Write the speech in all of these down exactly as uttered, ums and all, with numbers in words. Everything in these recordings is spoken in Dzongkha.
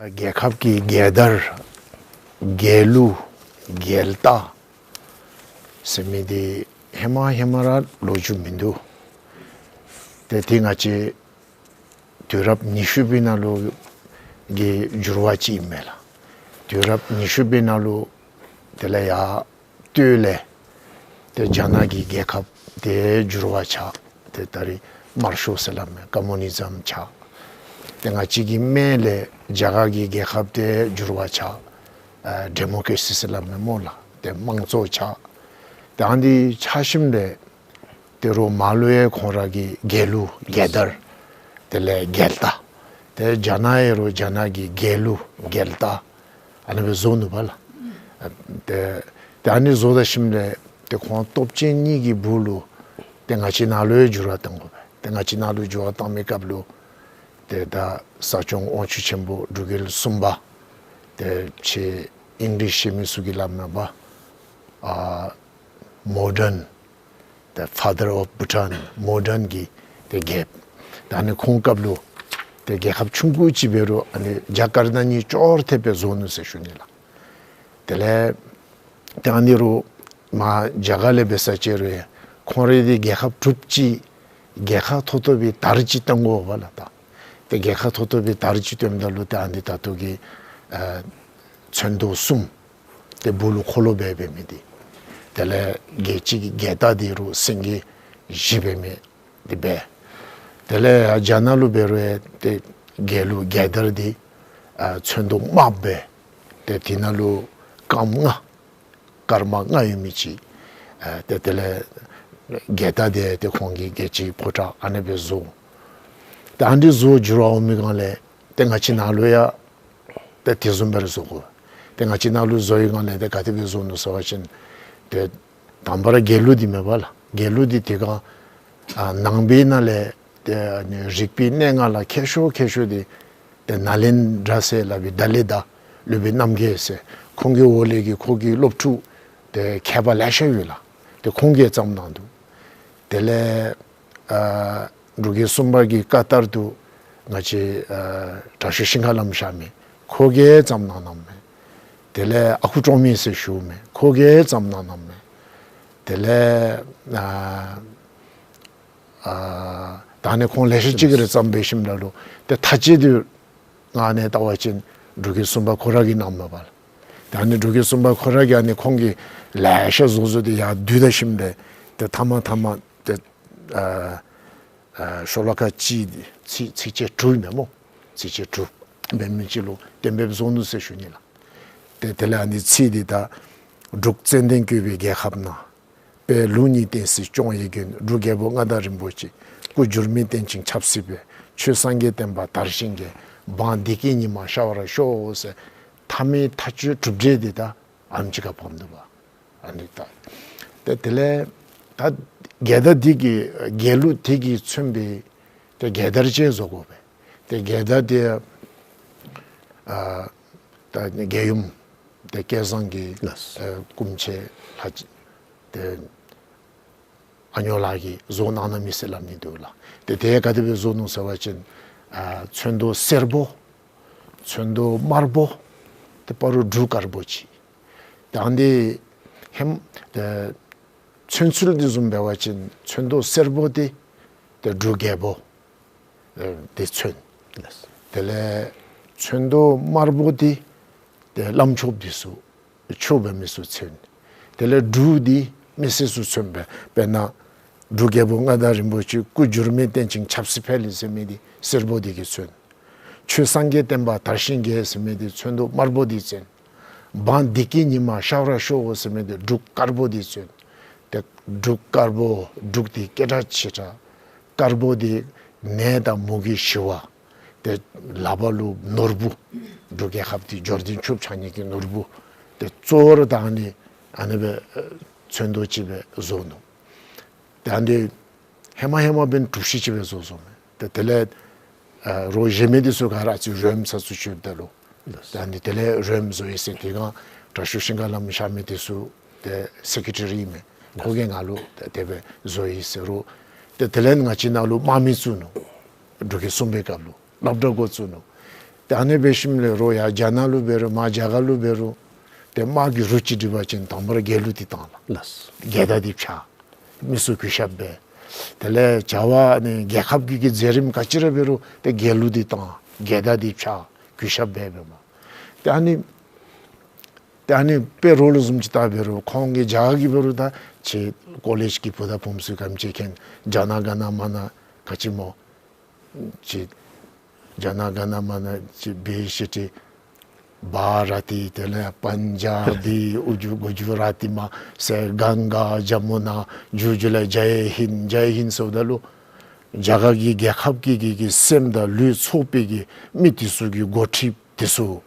རྒྱལ་ཁབ་ཀྱི་རྒྱལ་དར་རྒྱལ་གླུ་རྒྱལ་རྟགས་ཟེར་མི་འདི་ཧེ་མ་ཧེ་མ་ར་ལོ་རྒྱུས་མིན་འདུག། ཏེ་འདི་ང་བཅས་དུས་རབས་ཉི་ཤུ་པའི་ནང་ལུ་གི་འགྱུར་བ་ཅིག་ཨིན་མས་ལགས། དུས་རབས་ཉི་ཤུ་པའི་ནང་ལུ་དེ་ལས་ཡར་སྟོད་ལས་ཏེ་རྒྱ་ནག་གི་རྒྱལ་ཁབ་དེ་འགྱུར་བ་ཆགས། ཏེ་ད་རེས་དམར་ཤོག་ཟེར་སླབ་མས། ཀོམ་མུ་ནི་ཛམ་ཆགས། ཏེ་ང་བཅས་ཀྱི་སྨད་ལས་རྒྱ་གར་གྱི་རྒྱལ་ཁབ་དེ་འགྱུར་བ་ཆགས། ཨ་ཌེ་མོ་ཀེ་ར་སི་ཟེར་སླབ་མས་སྨོ་ལགས། ཏེ་དམངས་གཙོ་ཆགས། ཏེ་ཨ་ནི་ཆགས་ཞིནམ་ལས་ཏེ་རོགས་མར་ལུ་ཡང་ཁོང་ར་གི་རྒྱལ་གླུ་རྒྱལ་དར་དེ་ལས་རྒྱལ་རྟགས། ཏེ་རྒྱ་ནག་ཡང་རོགས་རྒྱ་ནག་གི་རྒྱལ་གླུ་རྒྱལ་རྟགས་ཨ་ནི་སྦེ་བཟོ་ནུག་པ་ལགས། ཏེ་ཏེ་ཨ་ནི་བཟོ་ད་ཞིནམ་ལས་ཏེ་ཁོང་སྟོབས་ཆེན་གཉིས་ཀྱི་སྦུག་ལུ་ཏེ་ང་བཅས་ནང་ལུ་ཡང་འགྱུར་བ་བཏང་དགོ་པས། ཏེ་ང་བཅས་ནང་ལུ་འགྱུར་བ་བཏང་མི་སྐབས་ལུ་ཏེ་ད་ས་སྐྱོང་དབང་ཕྱུག་ཆེན་པོ་འབྲུག་རྒྱལ་གསུམ་པ་ཏེ་ཕྱི་ཨིང་ལིཤ་ཤེས་མི་ཚུ་གིས་སླབ་མས་པ། ཨ་མོ་ཌརན། ཏེ་ཕ་དར་ཨོཕ་བྷུ་ཊཱན། མོ་ཌརན་གྱི་ཏེ་རྒྱལཔོ། ད་ཨ་ནི་ཁོང་སྐབས་ལུ་ཏེ་རྒྱལ་ཁབ་ཆུང་ཀུ་ཅིག་འབད་རུང་ཨ་ནི་རྒྱ་དཀར་ནག་གཉིས་ཅོག་འཐདཔ་སྦེ་བཟོ་ནུག་ཟེར་ཞུ་ནི་ལགས། དེ་ལས་ཏེ་ཨ་ནི་རོགས་མར་རྒྱ་གར་ལས་འབད་ས་ཅིག་རུང་ཡང་ཁོང་རའི་ཏེ་རྒྱལ་ཁབ་གྲུབ་ཅི། རྒྱལ་ཁ་ཐོབ་ཐོབ་པའི་དར་ཅིག་བཏང་དགོ་པ་ལགས། ད་ཏེ་རྒྱལ་ཁ་ཐོབ་ཐོབ་པའི་དར་ཅིག་བཏོནམ་ད་ལུ་ཏེ་ཨ་ནི་ད་ལྟོ་གི་ཨ་ཚོན་མདོག་གསུམ་ཏེ་སྦུག་ལུ་འཁོར་ལོ་སྦེ་འབད་མི་འདི། དེ་ལས་རྒྱལ་སྤྱི་གི་རྒྱལ་རྟགས་འདི་རོགས་སེང་གེ་བཞི་འབད་མི་འདི་འབད། དེ་ལས་ཡར་རྒྱ་ནག་ལུ་འབད་རུང་ཡང་ཏེ་རྒྱལ་གླུ་རྒྱལ་དར་འདི་ཨ་ཚོན་མདོག་དམརཔོ་སྦེ་ཏེ་འདི་ནང་ལུ་སྐརམ་ལྔ་སྐར་མ་ལྔ་ཡོད་མི་ཅིག། ཨ་ཏེ་དེ་ལས་རྒྱལ་རྟགས་འདི་ཏེ་ཁོང་གི་རྒྱལ་སྤྱིའི་ཕོ་བྲང་ཨ་ནི་སྦེ་བཟོ། ཏེ་ཨ་ནི་བཟོ་འགྱུར་བ་འོང་མི་སྒང་ལས་ཏེ་ང་བཅས་ནང་ལུ་ཡང་ཏེ་དེ་བཟུམ་སྦེ་ར་བཟོ་དགོ། ཏེ་ང་བཅས་ནང་ལུ་བཟོ་བའི་སྒང་ལས་ཏེ་ག་དེ་སྦེ་བཟོ་ནུག་ཟེར་བ་ཅིན་ཏེ་དང་པ་ར་རྒྱལ་གླུ་འདི་མས་པ་ལགས། རྒྱལ་གླུ་འདི་དེ་སྒང་ཨ་ནང་པའི་ནང་ལས་ཏེ་ཨ་ནི་རིག་པའི་གནས་ལྔ་ལ་མཁས་ཤོས་མཁས་ཤོས་འདི་ཏེ་ནཱ་ལེནྡྲ་ཟེར་སླབ་པའི་ད་ལེནྡྲ་སློབ་དཔོན་རྣམ་རྒྱལ་ཟེར་ཁོང་གི་འོག་ལས་ཀྱི་ཁོ་གི་སློབ་ཕྲུག་ཏེ་མཁས་པ་ལེ་ཤ་ཡོད་ལགས། ཏེ་ཁོང་གིས་བརྩམས་གནང་འདུག། དེ་ལས་ཨ་འབྲུག་རྒྱལ་གསུམ་པ་གི་བཀའ་ལྟར་དུ་ང་བཅས་ཨ་དྲག་ཤོས་ཤིང་མཁར་བླམ་གཤགས་མི་ཁོ་གིས་བརྩམས་གནང་གནངམ་མས། དེ་ལས་ཨ་ཁུ་ཀྲོང་མི་ཟེར་ཞུཝ་མས། ཁོ་གིས་བརྩམས་གནང་གནངམ་མས། དེ་ལས་ཨ་ཨ་ད་ཨ་ནི་ཁོང་ལེ་ཤ་ཅིག་གིས་ར་བརྩམས་འབད་ཞིནམ་ད་ལུ་ཏེ་མཐའ་དཔྱད་དེ་ང་ཨ་ནི་བལྟ་བ་ཅིན་འབྲུག་རྒྱལ་གསུམ་པ་ཁོ་ར་གིས་གནངམ་མས་པ་ལགས། ད་ཨ་ནི་འབྲུག་རྒྱལ་གསུམ་པ་ཁོ་ར་གིས་ཨ་ནི་ཁོང་གིས་ལེ་ཤ་བཟོ་བཟོ་སྟེ་ཡར་བསྡུ་ད་ཞིནམ་ལས་ཏེ་མཐའ་མ་མཐའ་མ་ཏེ་ཨ་ཨ་ཤོ་ལོ་ཀ་གཅིག་འདི་ཚིག་ཚིགས་བཅད་དྲུག་ཨིན་མས་སྨོ། ཚིགས་བཅད་དྲུག་འབད་མི་ཅིག་ལུ་གཏན་འབེབས་བཟོ་ནུག་ཟེར་ཞུ་ནི་ལགས། ཏེ་དེ་ལས་ཨ་ནི་ཚིག་འདི་ད་འབྲུག་ཙན་དན་བཀོད་པའི་རྒྱལ་ཁབ་ན། དཔལ་ལུགས་གཉིས་བསྟན་སྲིད་སྐྱོང་བའི་མགོན། འབྲུག་རྒྱལ་པོ་མངའ་བདག་རིན་པོ་ཆེ། སྐུ་འགྱུར་མེད་བརྟན་ཅིང་ཆབ་སྲིད་འཕེལ། ཆོས་སངས་རྒྱས་བསྟན་པ་དར་ཞིང་རྒྱས། འབངས་བདེ་སྐྱིད་ཉི་མ་ཤར་བར་ཤོག་ཟེར་མཐའ་མའི་མཐའ་དཔྱོད་གྲུབ་འབྲས་འདི་ད་ཨ་ནེམ་ཅིག་ཁར་ཕོགཔ་འདུག་པ། ཨ་ནི་ད་ཏེ་དེ་ལས་ད་རྒྱལ་དར་འདི་གིས་རྒྱལ་གླུ་འདི་གིས་མཚོན་པའི་ཏེ་རྒྱལ་དར་ཅིག་བཟོ་དགོ་པས། ཏེ་རྒྱལ་དར་འདི་ཨ་ད་རྒྱལ་ཡུམ་ཏེ་སྐལ་བཟང་གི་ལགས། ཨ་སྐུ་མཆེད་ལྷ་ཅིག་ཏེ་ཨ་ཉོ་ལགས་ཀྱིས་བཟོ་གནང་གནང་མི་ཟེར་སླབ་ནི་འདུག་ལགས། ཏེ་དེ་ག་དེ་སྦེ་བཟོ་ནུག་ཟེར་བ་ཅིན་ཨ་ཚོན་མདོག་སེར་པོ་ཚོན་མདོག་དམར་པོ་ཏེ་སྤ་རོ་འབྲུག་དཀར་པོ་ཅིག། ད་ཨ་ནི་ཧེམ་ཏེ་མཚོན་ཚུལ་འདི་བཟུམ་འབད་བ་ཅིན་ཚོན་མདོག་སེར་པོ་འདི་ཏེ་འབྲུག་རྒྱལ་པོ་ཨེ་འདི་མཚོན། ལགས། དེ་ལས་ཚོན་མདོག་དམར་པོ་འདི་ཏེ་བླམ་ཆོསཔ་འདི་ཚུ་ཆོས་འབད་མི་ཚུ་མཚོན། དེ་ལས་འབྲུག་འདི་མི་སེར་ཚུ་མཚོན་པས། དཔེར་ན་འབྲུག་རྒྱལ་པོ་མངའ་བདག་རིན་པོ་ཆེ་སྐུ་འགྱུར་མེད་བརྟན་ཅིང་ཆབ་སྲིད་འཕེལ་ཟེར་མི་འདི་སེར་པོ་འདི་གིས་མཚོན། ཆོས་སངས་རྒྱས་བསྟན་པ་དར་ཞིང་རྒྱས་ཟེར་མི་འདི་ཚོན་མདོག་དམར་པོ་འདི་མཚོན། འབངས་བདེ་སྐྱིད་ཉི་མ་ཤར་བར་ཤོག་ཟེར་མི་འདི་འབྲུག་དཀར་པོ་འདི་མཚོན། ཏེ་འབྲུག་དཀར་པོ་འབྲུག་འདི་སྐད་གྲགས་ཆེ་དྲགས། དཀར་པོ་འདི་ནད་དང་མུ་གེ་ཞི་བ། ཏེ་ལག་པ་ལུ་ནོར་བུ་འབྲུག་རྒྱལ་ཁབ་འདི་འབྱོར་ལྡན་ཕྱུགཔོ་ཆགས་ནི་གི་ནོར་བུ་ཏེ་གཙོ་བོ་ར་ད་ཨ་ནི་ཨ་ནི་སྦེ་ཨེ་ཚོན་མདོག་ཅིག་སྦེ་བཟོ་ནུག། ཏེ་ཨ་ནི་ཧེ་མ་ཧེ་མ་འབདན་དྲུག་ཤུ་ཅིག་སྦེ་བཟོ་བཟོཝ་མས། ཏེ་དེ་ལས་ཨ་རོགས་གཞན་མི་འདི་ཚུ་ག་ར་ཨ་ཙི་རོལམ་ས་ཚུ་ཅིག་ཡོདཔ་ད་ལུ། ལགས། ཏེ་ཨ་ནི་དེ་ལས་རོལམ་བཟོ་ཡི་ཟེར་དེ་སྒང་དྲག་ཤོས་ཤིང་མཁར་བླམ་གཤགས་མི་འདི་ཚུ་ཏེ་སེ་ཀྲེ་ཊ་རི་ཨིན་མས། ཁོ་གིས་ང་ལུ་ཏེ་དེ་སྦེ་བཟོ་ཡི་ཟེར་རུང་ཏེ་དེ་ལས་ང་བཅས་ནང་ལུ་དམག་མི་བཙུགས་ནུག། འབྲུག་རྒྱལ་གསུམ་པའི་སྐབས་ལུ་སློབ་གྲྭ་འགོ་བཙུགས་ནུག། ཏེ་ཨ་ནི་འབད་ཞིནམ་ལས་རོགས་ཡར་རྒྱ་ནག་ལུ་འབད་རུང་མར་རྒྱ་གར་ལུ་འབད་རུང་ཏེ་དམག་གི་རུ་ཅིག་སྒྲིག་པ་ཅིན་དང་པ་ར་རྒྱལ་གླུ་འདི་བཏང་ལགས། ལགས། རྒྱལ་དར་འདི་འཕྱར། མི་ཚུ་གུས་ཞབས་འབད། དེ་ལས་བྱ་བ་ནི་རྒྱལ་ཁབ་ཀྱི་གི་མཛད་རིམ་ག་ཅི་ར་འབད་རུང་ཏེ་རྒྱལ་གླུ་འདི་བཏང་། རྒྱལ་དར་འདི་འཕྱར། གུས་ཞབས་འབད་འབདཝ་མས། ཏེ་ཨ་ནི་ཏེ་ཨ་ནི་དཔེ་རོགས་ལུ་བཟུམ་ཅིག་བལྟ་འབད་རུང་ཁོང་གི་རྒྱ་གར་གྱི་འབད་རུང་ད་ཁྱེད་ཀོ་ལེཇ་གི་བུ་དང་བུམོ་ཚུ་ག་དེམ་ཅིག་མཁྱེན། ཇ་ན་ག་ན་མ་ན་ག་ཅི་སྨོ། ཅི་ཇ་ན་ག་ན་མ་ན་ཅི་བེ་ཤེ་ཏི་བྷ་ར་ཏི་དེ་ལས་པན་ཇ་བི་ཨུ་ཇུ་གུ་ཇུ་ར་ཏི་མ་ཟེར་གངྒཱ་ཇ་མུ་ན་ཇུ་ཇུ་ལ་ཇའི་ཧིན་ཇའི་ཧིན་ཟེརཝ་ད་ལུ་རྒྱ་གར་གྱི་རྒྱལ་ཁབ་ཀྱི་གི་གི་སེམས་དང་ལུས་ཚོགས་པའི་གི་མི་དེ་ཚུ་གི་འགོ་ཁྲིདཔ་དེ་ཚུ།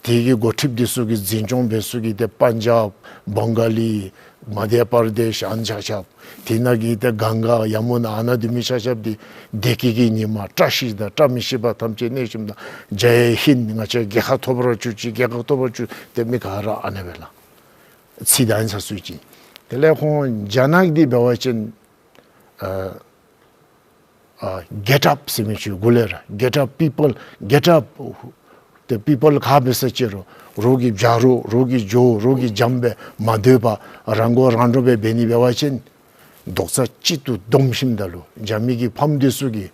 དེ་གི་འགོ་ཁྲིདཔ་དེ་ཚུ་གི་འཛིན་སྐྱོང་འབད་ས་གི་ཏེ་པན་ཇབ་བང་ག་ལི་མ་དྷྱ་པར་དེཤ་ཨ་ནི་ཆ་ཁྱབ། དེ་ནང་གི་ཏེ་གངྒཱ་ཡ་མུ་ན་ཨ་ནཱ་འདི་མི་ཆ་ཁྱབ་འདི་བདེ་སྐྱིད་ཀྱི་ཉི་མ་བཀྲ་ཤིས་དང་བཀྲ་མི་ཤིས་པ་ཐམས་ཅད་གནས་ཞིནམ་ད་ཇའི་ཧིན་ང་བཅས་རྒྱལ་ཁ་ཐོབ་ར་བཅུག་ཅིག་རྒྱལ་ཁ་ཐོབ་ར་བཅུག་ཏེ་མི་ག་ར་ཨ་ནི་སྦེ་ལགས། ཚིག་དང་ཨ་ནི་ཚུ་ཅིག། དེ་ལས་ཁོང་རྒྱ་ནག་འདི་འབད་བ་ཅིན་ཨ་ཨ་གེཊ་ཨཔ་ཟེར་མི་ཅིག་གུ་ལས་ར་གེཊ་ཨཔ་པི་པལ་གེཊ་ཨཔ། ཏེ་པི་པལ་ག་འབད་ས་ཅི་རུང་རོགས་ཀྱི་བྱ་རོག་རོགས་ཀྱི་ཇོ་རོགས་ཀྱི་འཇམ་སྦེ་མ་སྡོད་པར་རང་མགོ་རང་འདྲོངས་སྦེ་འབད་ནི་འབད་བ་ཅིན་རྡོག་རྩ་གཅིག་ཏུ་བསྡོམས་ཞིནམ་ད་ལུ་རྒྱ་མི་གི་ཕམ་དེ་ཚུ་གིས་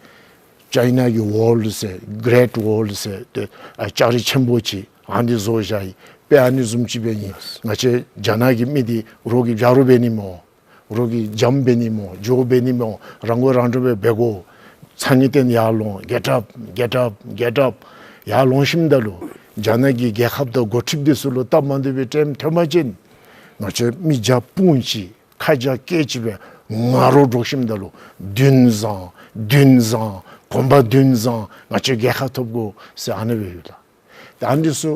ཅའི་ན་གི་ཝཱལ་ཟེར་གེཊ་ཝཱལ་ཟེར་ཏེ་ཨ་ལྕགས་རི་ཆེན་པོ་ཅིག་ཨ་ནི་བཟོ་བཞག་ཡི། དཔེ་ཨ་ནི་བཟུམ་ཅིག་འབད་ནི་ང་བཅས་རྒྱ་ནག་གི་མི་འདི་རོགས་ཀྱི་བྱ་རོག་འབད་ནི་སྨོ། རོགས་ཀྱི་འཇམ་འབད་ནི་སྨོ། ཇོ་འབད་ནི་སྨོ། རང་མགོ་རང་འདྲོངས་སྦེ་འབད་དགོ། ཚ་ངེས་བརྟན་ཡར་ལོང་། གེཊ་ཨཔ་གེཊ་ཨཔ་གེཊ་ཨཔ། ཡར་ལོང་ཞིནམ་ད་ལུ་རྒྱ་ནག་གི་རྒྱལ་ཁབ་དང་འགོ་ཁྲིདཔ་དེ་ཚུ་ལུ་སྟབས་མ་བདེ་བའི་ཊའིམ་ཐོན་པ་ཅིན་ང་བཅས་མི་བརྒྱ་དཔུང་གཅིག་ཁ་བརྒྱ་སྐད་གཅིག་སྦེ་ང་རོ་སྒྲོག་ཞིནམ་ད་ལུ་འདུན་བཟང་འདུན་བཟང་གོམ་པ་འདུན་བཟང་ང་བཅས་རྒྱལ་ཁ་ཐོབ་དགོ་ཟེར་ཨ་ནི་སྦེ་ཡོད་ལགས། ཏེ་ཨ་ནི་ཚུ་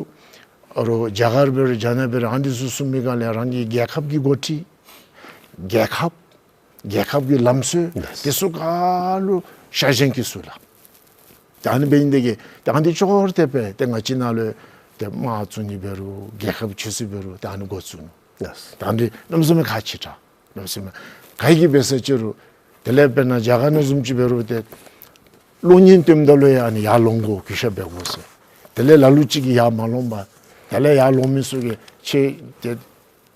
རོགས་རྒྱ་གར་འབད་རུང་རྒྱ་ནག་འབད་རུང་ཨ་ནི་ཚུ་གསུངས་མི་ག་ལས་རང་གི་རྒྱལ་ཁབ་ཀྱི་འགོ་ཁྲིད་རྒྱལ་ཁབ་རྒྱལ་ཁབ་ཀྱི་ལམ་སྲོལ་ལགས། དེ་ཚུ་ག་ལུ་ཤ་ཞེན་གྱིས་སུ་ལགས། ཏེ་ཨ་ནི་འབད་ནི་དེ་གིས་ཏེ་ཨ་ནི་ཅོག་ར་འཐདཔ་སྦེ་ཏེ་ང་བཅས་ནང་ལུ་ཏེ་དམག་བཙུགས་ནི་འབད་རུང་རྒྱལ་ཁབ་ཆོས་སྲིད་འབད་རུང་ཏེ་ཨ་ནི་འགོ་བཙུགས་ནུག། ལགས། ཏེ་ཨ་ནི་གནམ་མེད་ས་མེད་ཁག་ཆེ་དྲགས། གནམ་མེད་ས་མེད་ག་གིས་འབད་ས་ཅི་རུང་དེ་ལས་དཔེར་ན་རྒྱ་གར་ནང་བཟུམ་ཅིག་འབད་རུང་ཏེ་གློག་བརྙན་སྟོནམ་ད་ལུ་ཡང་ཨ་ནི་ཡར་ལོང་དགོ་གུས་ཞབས་འབད་དགོ་ཟེར། དེ་ལས་ལ་ལུ་ཅིག་གིས་ཡར་མ་ལོང་པར་དེ་ལས་ཡར་ལོང་མི་ཚུ་གིས་ཁྱེད་ཏེ་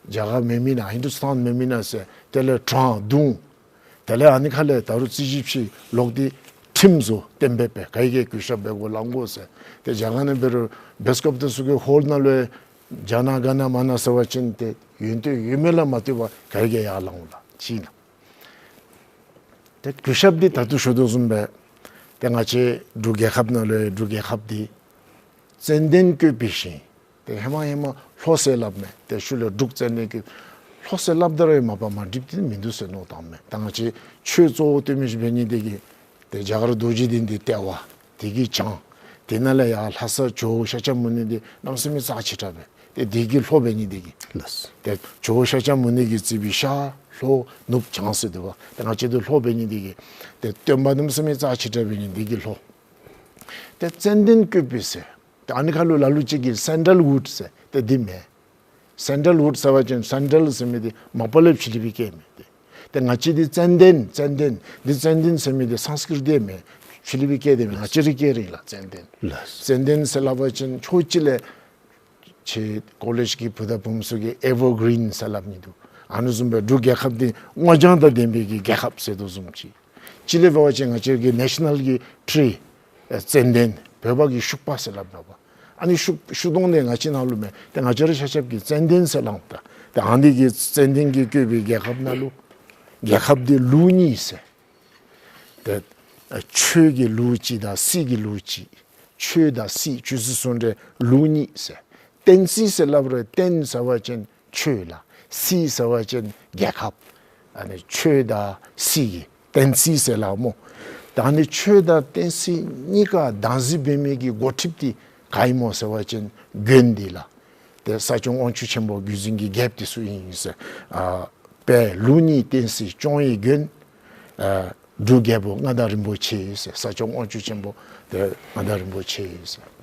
རྒྱ་གར་མེན་མི་ནང་ཧིན་དུ་སི་ཏཱན་མེན་མི་ནང་ཟེར་དེ་ལས་དྲང་བརྡུང་། དེ་ལས་ཨ་ནི་ཁ་ལས་ད་རུང་རྩོད་གཞི་ཕྱེ་ལོག་སྟེ་ཁྲིམས་བཟོ་གཏན་འབེབས་འབད། ག་གིས་གུས་ཞབས་འབད་དགོ་ལོང་དགོ་ཟེར། ཏེ་རྒྱ་གར་ནང་འབད་རུང་བེསི་ཀོབ་དེ་ཚུ་གི་ཧོལ་ནང་ལུ་ཇ་ན་ག་ན་མ་ན་ཟེར་བ་ཅིན་ཏེ་ཡོན་ཏན་ཡོད་མེད་ལུ་མ་ལྟོས་པར་ག་གིས་ཡར་ལོང་ལགས་ཅིག་ལགས། ཏེ་གུས་ཞབས་འདི་ད་ལྟོ་ཞུ་དོ་བཟུམ་སྦེ་ཏེ་ང་བཅས་འབྲུག་རྒྱལ་ཁབ་ནང་ལུ་འབྲུག་རྒྱལ་ཁབ་འདི་ཙན་དན་བཀོད་པའི་ཞིང་། ཏེ་ཧེ་མ་ཧེ་མ་ལྷོ་ཟེར་སླབ་མས། ཏེ་ཤུལ་ལས་འབྲུག་ཙན་དན་བཀོད། ལྷོ་ཟེར་སླབ་ད་ར་མ་པ་མ་འགྲིགཔ་འདི་མིན་འདུག་ཟེར་མནོ་བཏངམ་མས། ད་ང་བཅས་ཆོས་གཙོ་བོ་སྟོན་མི་ཅིག་འབད་ནི་དེ་གིས་ཏེ་རྒྱ་གར་རྡོ་རྗེ་གདན་འདི་ལྟེ་བ། དེ་གིས་བྱང་། དེ་ནང་ལས་ཡར་ལྷ་ས་ཇོ་བོ་ཤཱཀྱ་མུ་ནེ་འདི་གནམ་མེད་ས་མེད་རྩ་ཆེ་དྲགས་པས། ཏེ་དེ་གི་ལྷོ་འབད་ནི་དེ་གིས། ལགས། ཏེ་ཇོ་བོ་ཤཱཀྱ་མུ་ནེ་གིས་བརྩིས་པའི་ཤར་ལྷོ་ནུབ་བྱང་ཟེར་འདུག་པ། ཏེ་ང་བཅས་འདི་ལྷོ་འབད་ནི་དེ་གིས་ཏེ་སྟོན་པ་གནམ་མེད་ས་མེད་རྩ་ཆེ་དྲགས་འབད་ནི་དེ་གིས་ལྷོ། ཏེ་ཙན་དན་བཀོད་པའི་ཟེར། ཏེ་ཨ་ནི་ཁ་ལུ་ལ་ལུ་ཅིག་གིས་སེན་ཌལ་ཝུཌ་ཟེར་ཏེ་འདི་མས། སེན་ཌལ་ཝུཌ་ཟེར་བ་ཅིན་སེན་ཌལ་ཟེར་མི་འདི་མ་པ་ལས་ཕྱི་གླིང་པའི་སྐད་མས་ཏེ། ཏེ་ང་བཅས་འདི་ཙན་དན་ཙན་དན་འདི་ཙན་དན་ཟེར་མི་འདི་སཾསྐྲྀཏ་མས། ཕྱི་གླིང་པའི་སྐད་འདི་མས། ང་བཅས་རའི་སྐད་རེད་ལགས་ཙན་དན། ལགས། ཙན་དན་ཟེར་སླབ་པ་ཅིན་ཕྱོགས་གཅིག་ལས་ཁྱེད་ཀོ་ལེཇ་གི་བུ་དང་བུམོ་ཚུ་གིས་ཨེ་ཝར་གི་རིན་ཟེར་སླབ་ནི་འདུག། ཨ་ནི་བཟུམ་སྦེ་འབྲུག་རྒྱལ་ཁབ་འདི་སྔོ་ལྗང་དང་ལྡན་པའི་གི་རྒྱལ་ཁབ་ཟེར་དོ་བཟུམ་ཅིག། གཅིག་ལས་འབད་བ་ཅིན་ང་བཅས་ཀྱི་ནེ་ཤ་ནཱལ་གྱི་ཊི་རི་ཨེ་ཙན་དན་བོད་པ་གིས་ཤུག་པ་ཟེར་སླབ་མས་པ། ཨ་ནི་ཤུག་ཤུག་སྡོང་འདི་ང་བཅས་ནང་ལུ་མེད། ཏེ་ང་བཅས་ར་ཆ་ཁྱབ་ཀྱིས་ཙན་དན་ཟེར་སླབ་ད། ཏེ་ཨ་ནི་གི་ཙན་དན་གྱིས་བཀོད་པའི་རྒྱལ་ཁབ་ནང་ལུ་རྒྱལ་ཁབ་འདི་ལུགས་གཉིས་ཟེར། ཏེ་ཨ་ཆོས་ཀྱི་ལུགས་གཅིག་དང་སྲིད་ཀྱི་ལུགས་གཅིག། ཆོས་དང་སྲིད་ཆོས་སྲིད་ཟུང་འབྲེལ་ལུགས་གཉིས་ཟེར། བསྟན་སྲིད་ཟེར་སླབ་རུང་བསྟན་ཟེར་བ་ཅིན་ཆོས་ལགས། སྲིད་ཟེར་བ་ཅིན་རྒྱལ་ཁབ། ཨ་ནི་ཆོས་དང་སྲིད་ཀྱི་བསྟན་སྲིད་ཟེར་སླབ་སྨོ། ད་ཨ་ནི་ཆོས་དང་བསྟན་སྲིད་གཉིས་ཀ་བདག་འཛིན་འབད་མི་གི་འགོ་ཁྲིདཔ་འདི་ག་ཨིན་སྨོ་ཟེར་བ་ཅིན་དགོན་འདི་ལགས། ཏེ་ས་སྐྱོང་དབང་ཕྱུག་ཆེན་པོ་བརྒྱུད་འཛིན་གྱི་རྒྱལཔོ་འདི་ཚུ་ཨིན་ཟེར། ཨ་དཔལ་ལུགས་གཉིས་བསྟན་སྲིད་སྐྱོང་བའི་མགོན། ཨ་འབྲུག་རྒྱལ་པོ་མངའ་བདག་རིན་པོ་ཆེ་ཟེར། ས་སྐྱོང་དབང་ཕྱུག་ཆེན་པོ་ཏེ་མངའ་བདག་རིན་པོ་ཆེ་ཟེར།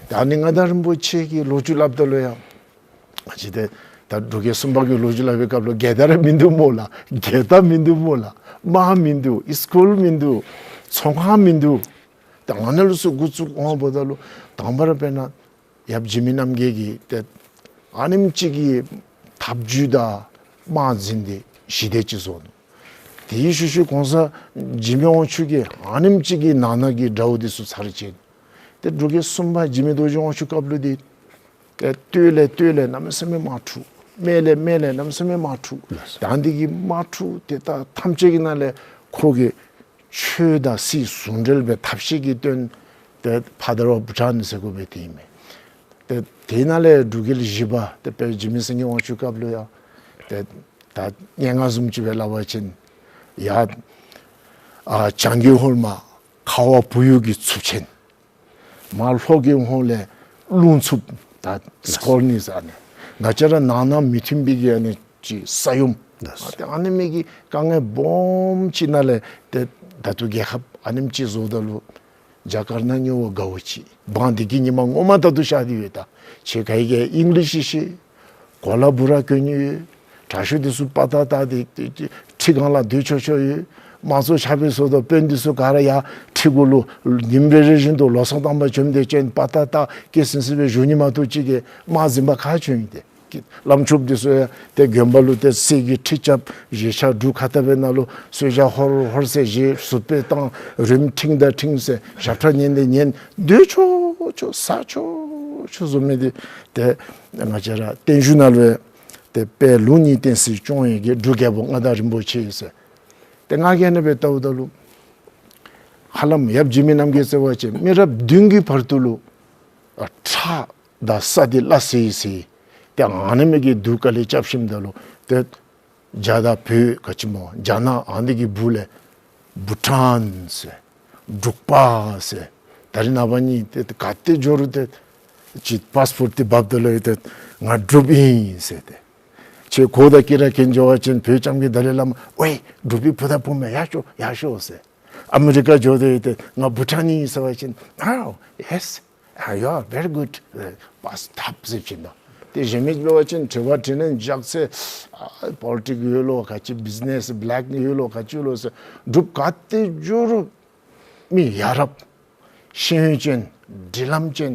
ད་ཨ་ནི་མངའ་བདག་རིན་པོ་ཆེ་གི་ལོ་རྒྱུས་སླབ་ད་ལུ་ཡང་ཨ་ཅི་ཏེ་ད་འབྲུག་རྒྱལ་གསུམ་པ་གི་ལོ་རྒྱུས་སླབ་པའི་སྐབས་ལུ་རྒྱལ་དར་མིན་འདུག་སྨོ་ལགས། རྒྱལ་རྟགས་མིན་འདུག་སྨོ་ལགས། དམག་མིན་འདུག། སི་ཀུལ་མིན་འདུག། ཚོང་ཁང་མིན་འདུག། ད་ང་ནཱ་ལུ་ཚུ་འགོ་བཙུགས་འོང་འབདཝ་ད་ལུ་དང་པ་ར་དཔེར་ན་ཡབ་འཇིགས་མེད་རྣམ་རྒྱལ་གྱིས་ཏེ་ཨ་ནེམ་ཅིག་གི་ཐབས་བྱུས་དང་དམག་འཛིང་སྟེ་ཞི་བདེ་ཅིག་བཟོ་ནུག། དེའི་ཤུལ་ཤུལ་གོང་ས་འཇིགས་མེད་དབང་ཕྱུག་གིས་ཨ་ནེམ་ཅིག་གི་ནང་ན་གི་དགྲ་བོ་འདི་ཚུ་ཚར་བཅད། ཏེ་འབྲུག་རྒྱལ་གསུམ་པ་འཇིགས་མེད་རྡོ་རྗེ་དབང་ཕྱུག་སྐབས་ལུ་འདི་ཏེ་སྟོད་ལས་སྟོད་ལས་གནམ་མེད་ས་མེད་དམག་འཁྲུག། སྨད་ལས་སྨད་ལས་གནམ་མེད་ས་མེད་དམག་འཁྲུག། ལགས་སོ། ད་འདི་གི་དམག་འཁྲུག་དེ་དག་ཐམས་ཅད་ཀྱི་ནང་ལས་ཁོ་གིས་ཆོས་དང་སྲིད་ཟུང་འབྲེལ་སྦེ་ཐབས་ཤེས་ཀྱི་དོན་ཏེ་ཕ་དར་བ་བུ་ཁྲང་ཟེར་དགོ་པའི་དེ་ཨིན་མས། ཏེ་དེ་ནང་ལས་འབྲུག་རྒྱལ་བཞི་པ་ཏེ་དཔལ་འཇིགས་མེད་སེང་གེ་དབང་ཕྱུག་སྐབས་ལུ་ཡང་ཏེ་ད་སྙན་ངག་བཟུམ་ཅིག་སྦེ་སླབ་པ་ཅིན་ཡ་ཨ་བྱང་གི་ཧོར་མ་ཁ་བ་བུ་ཡུག་གི་འཚུབ་ཆེན། མར་ལྷོ་གི་ཧོང་ལས་རླུང་འཚུབ་ད་སྐོར་ནི་ཟེར་ཨ་ནི། ང་བཅས་ར་ནང་ན་མི་མཐུན་པའི་གི་ཨ་ནི་ཅིག་ས་ཡོམ། ལགས་སོ། ཨ་ཏེ་ཨ་ནི་མི་གི་དཀའ་ངལ་སྦོམ་ཅིག་ནང་ལས་ཏེ་ད་ལྟོ་རྒྱལ་ཁབ་ཨ་ནེམ་ཅིག་བཟོཝ་ད་ལུ་རྒྱ་གར་ནང་ཉོ་བ་དགའ་བོ་ཅིག། འབངས་འདི་གི་ཉི་མ་ངོ་མ་ད་ལྟོ་ཤར་ཏེ་ཡོད། ད་ཁྱེད་ག་གིས་ཨིང་ལིཤ་ཤེས། གོ་ལ་འབུ་ར་གྱོན་ནི་ཡོད། དྲག་ཤོས་འདི་ཚུ་དཔའ་རྟགས་བཏགས་ཏེ་ཏེ་ཏེ་ཁྲི་སྒང་ལ་སྡོད་ཆོག་ཆོག་ཡོད། དམངས་གཙོ་ཆགས་པའི་བཟོ་ལྟ་དཔོན་འདི་ཚུ་ག་ར་ཡར་ཁྲི་གུ་ལུ་ཉིནམ་རེ་རེ་བཞིན་དུ་ལོ་གསར་དང་པ་བྱོནམ་དེ་ཅིན་དཔའ་རྟགས་བཏགས་སྐད་སིང་སིང་སྦེ་བཞུགས་ནི་མ་གཏོགས་ཅིག་གིས་དམག་འཛིང་པ་ག་བྱོན་ཡི་ཏེ། བླམ་ཆོསཔ་འདི་ཚུ་ཡང་ཏེ་དགོན་པ་ལུ་ཏེ་གསེར་གྱི་ཁྲི་རྐྱབ། བཞེས་ཆ་འབྲུག་ཁ་བཏབ་པའི་ནང་ལུ་གསོལ་ཇ་ཧོར་ཧོར་ཟེར་བཞེས། ཟུར་པའི་བཏང་། རིམ་ཁྲིམས་དང་ཁྲིམས་ཟེར་ཞབས་ཁྲ་ཉན་དེ་ཉན། སྡོད་ཆོག་ཆོག་ཟ་ཆོག་ཆོག་བཟོ་མི་འདི་ཏེ་ང་བཅས་ར་བརྟན་བཞུགས་ནང་ལུ་ཡང་ཏེ་དཔལ་ལུགས་གཉིས་བསྟན་སྲིད་སྐྱོང་བའི་གི་འབྲུག་རྒྱལ་པོ་མངའ་བདག་རིན་པོ་ཆེ་ཟེར། ཏེ་ང་གིས་ཨ་ནི་སྦེ་བལྟཝ་ད་ལུ་ཧ་ལམ་ཡབ་འཇིགས་མེད་རྣམ་རྒྱལ་ཟེར་བ་ཅིན་མི་རབས་བདུན་གྱི་བར་དུ་ལུ་ཨ་ཁྲག་དང་ས་འདི་སླ་བསྲེ་བསྲེ། ཏེ་ཨ་ནི་མི་གི་གདུགས་དཀའ་ལས་རྐྱབ་ཞིནམ་ད་ལུ་ཏེ་རྒྱ་དང་བོད་ག་ཅི་སྨོ་རྒྱ་ནག་ཨ་ནི་གི་སྦུག་ལས་བུ་ཊཱན་ཟེར་འབྲུག་པ་ཟེར་ད་རིས་ནངས་པ་ནི་ཏེ་ག་ཏེ་འགྱོ་རུང་ཏེ་ཅིག་པཱསི་པོརཊ་འདི་འབག་ད་ལུ་ཡང་ཏེ་ང་འབྲུགཔ་ཨིན་ཟེར་ཏེ། ཁྱེད་གོ་དང་ཀི་ར་གན་འགྱོ་བ་ཅིན་བོད་ལྕམ་གྱི་དཱ་ལའི་བླ་མ་ཝེ་འབྲུག་པའི་བུ་དང་བུམོ་ཡར་ཤོག་ཡར་ཤོག་ཟེར། ཨ་མི་རི་ཀ་འགྱོ་དེ་ཡང་ཏེ་ང་བུ་ཊཱན་ཨིན་ཟེར་བ་ཅིན་Oh yes, you are very good, པཱསི་ཐབས་ཟེར་ཅིག་ནོ། ཏེ་གཞན་མི་འབད་བ་ཅིན་དྲི་བ་དྲིས་ལན་རྒྱག་ཚེ་ཨ་པོ་ལི་ཊིག་ཡོད་ལོ་ག་ཅི་བིཛི་ནེསི་བི་ལེག་ཡོད་ལོ་ག་ཅི་ལོ་ཟེར། འབྲུགཔ་ག་ཏེ་འགྱོ་རུང་མི་ཡ་རབས་ཤེས་ཡོན་ཅན་སྒྲིག་ལམ་ཅན་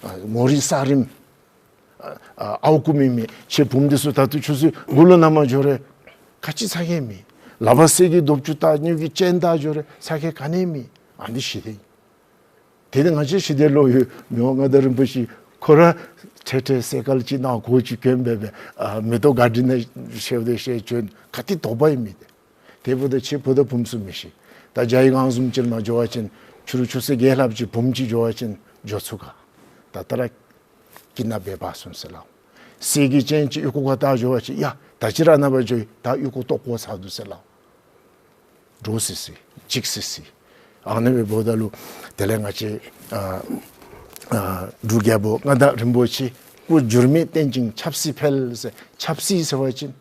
ཨ་ངོ་རིས་ས་རིམ་ཨ་ཨ་ཨརཝ་རྐུ་མི་མེད། ཁྱེད་བུམོ་འདི་ཚུ་ད་ལྟོ་ཆུ་ཚོད་དགུ་ལུ་ནང་མར་འགྱོ་རུང་ག་ཅི་ཚ་གྱང་མེད། ལག་པར་གསེར་གྱི་རྡོ་བཅུག་བཏགས་དངུལ་གྱི་ཅན་བཏགས་འགྱོ་རུང་ཚ་གྱང་ག་ནི་མེད། ཨ་ནི་ཞི་བདེ་ཨིན། དེ་ནི་ང་བཅས་ཞི་བདེ་བློ་ཡོད་མི་དབང་མངའ་བདག་རིན་པོ་ཆེ་ཁོ་ར་ཁྲེ་ཁྲེ་སེ་ཀལ་ཅིག་ནང་གོ་ཅིག་གྱོན་སྦེ་སྦེ་ཨ་མེ་ཏོག་གཱར་ཌེན་ནང་ཤེབ་དེ་ཤེབ་བྱོན། ག་ཏེ་དོགས་པ་ཡང་མེད་དེ། དེ་འབདཝ་ད་ཁྱེད་བུ་དང་བུམོ་ཚུ་མི་ཤེས། ད་རྒྱ་ཡི་གང་བཟུམ་ཅིག་མར་འགྱོ་བ་ཅིན་ཕྱི་རུ་ཆུ་ཚོད་བརྒྱད་ལྷགཔ་ཅིག་བུམོ་ཅིག་འགྱོ་བ་ཅིན་འགྱོ་ཚུགས་ག། ད་ད་ར་སྐྱིད་ནང་སྦེ་འབག་སོང་ཟེར་སླབ། གསེར་གྱི་ཅན་ཅིག་ཨོལ་ལྐོག་ཁར་བཏགས་འགྱོ་བ་ཅིན་ཡ་ད་ཅི་ར་ནངས་པ་འགྱོ་ཡི། ད་ཨོལ་ལྐོག་བཏོག་བཀོ་ཚར་འདུག་ཟེར་སླབ། འདྲོག་སི་སི་འཇིགས་སི་སི། ཨ་ནི་སྦེ་འབདཝ་ད་ལུ་དེ་ལས་ང་བཅས་ཨ་ཨ་འབྲུག་རྒྱལ་པོ་མངའ་བདག་རིན་པོ་ཆེ་སྐུ་འགྱུར་མེད་བརྟན་ཅིང་ཆབ་སྲིད་འཕེལ་ཟེར། ཆབ་སྲིད་ཟེར་བ་ཅིན་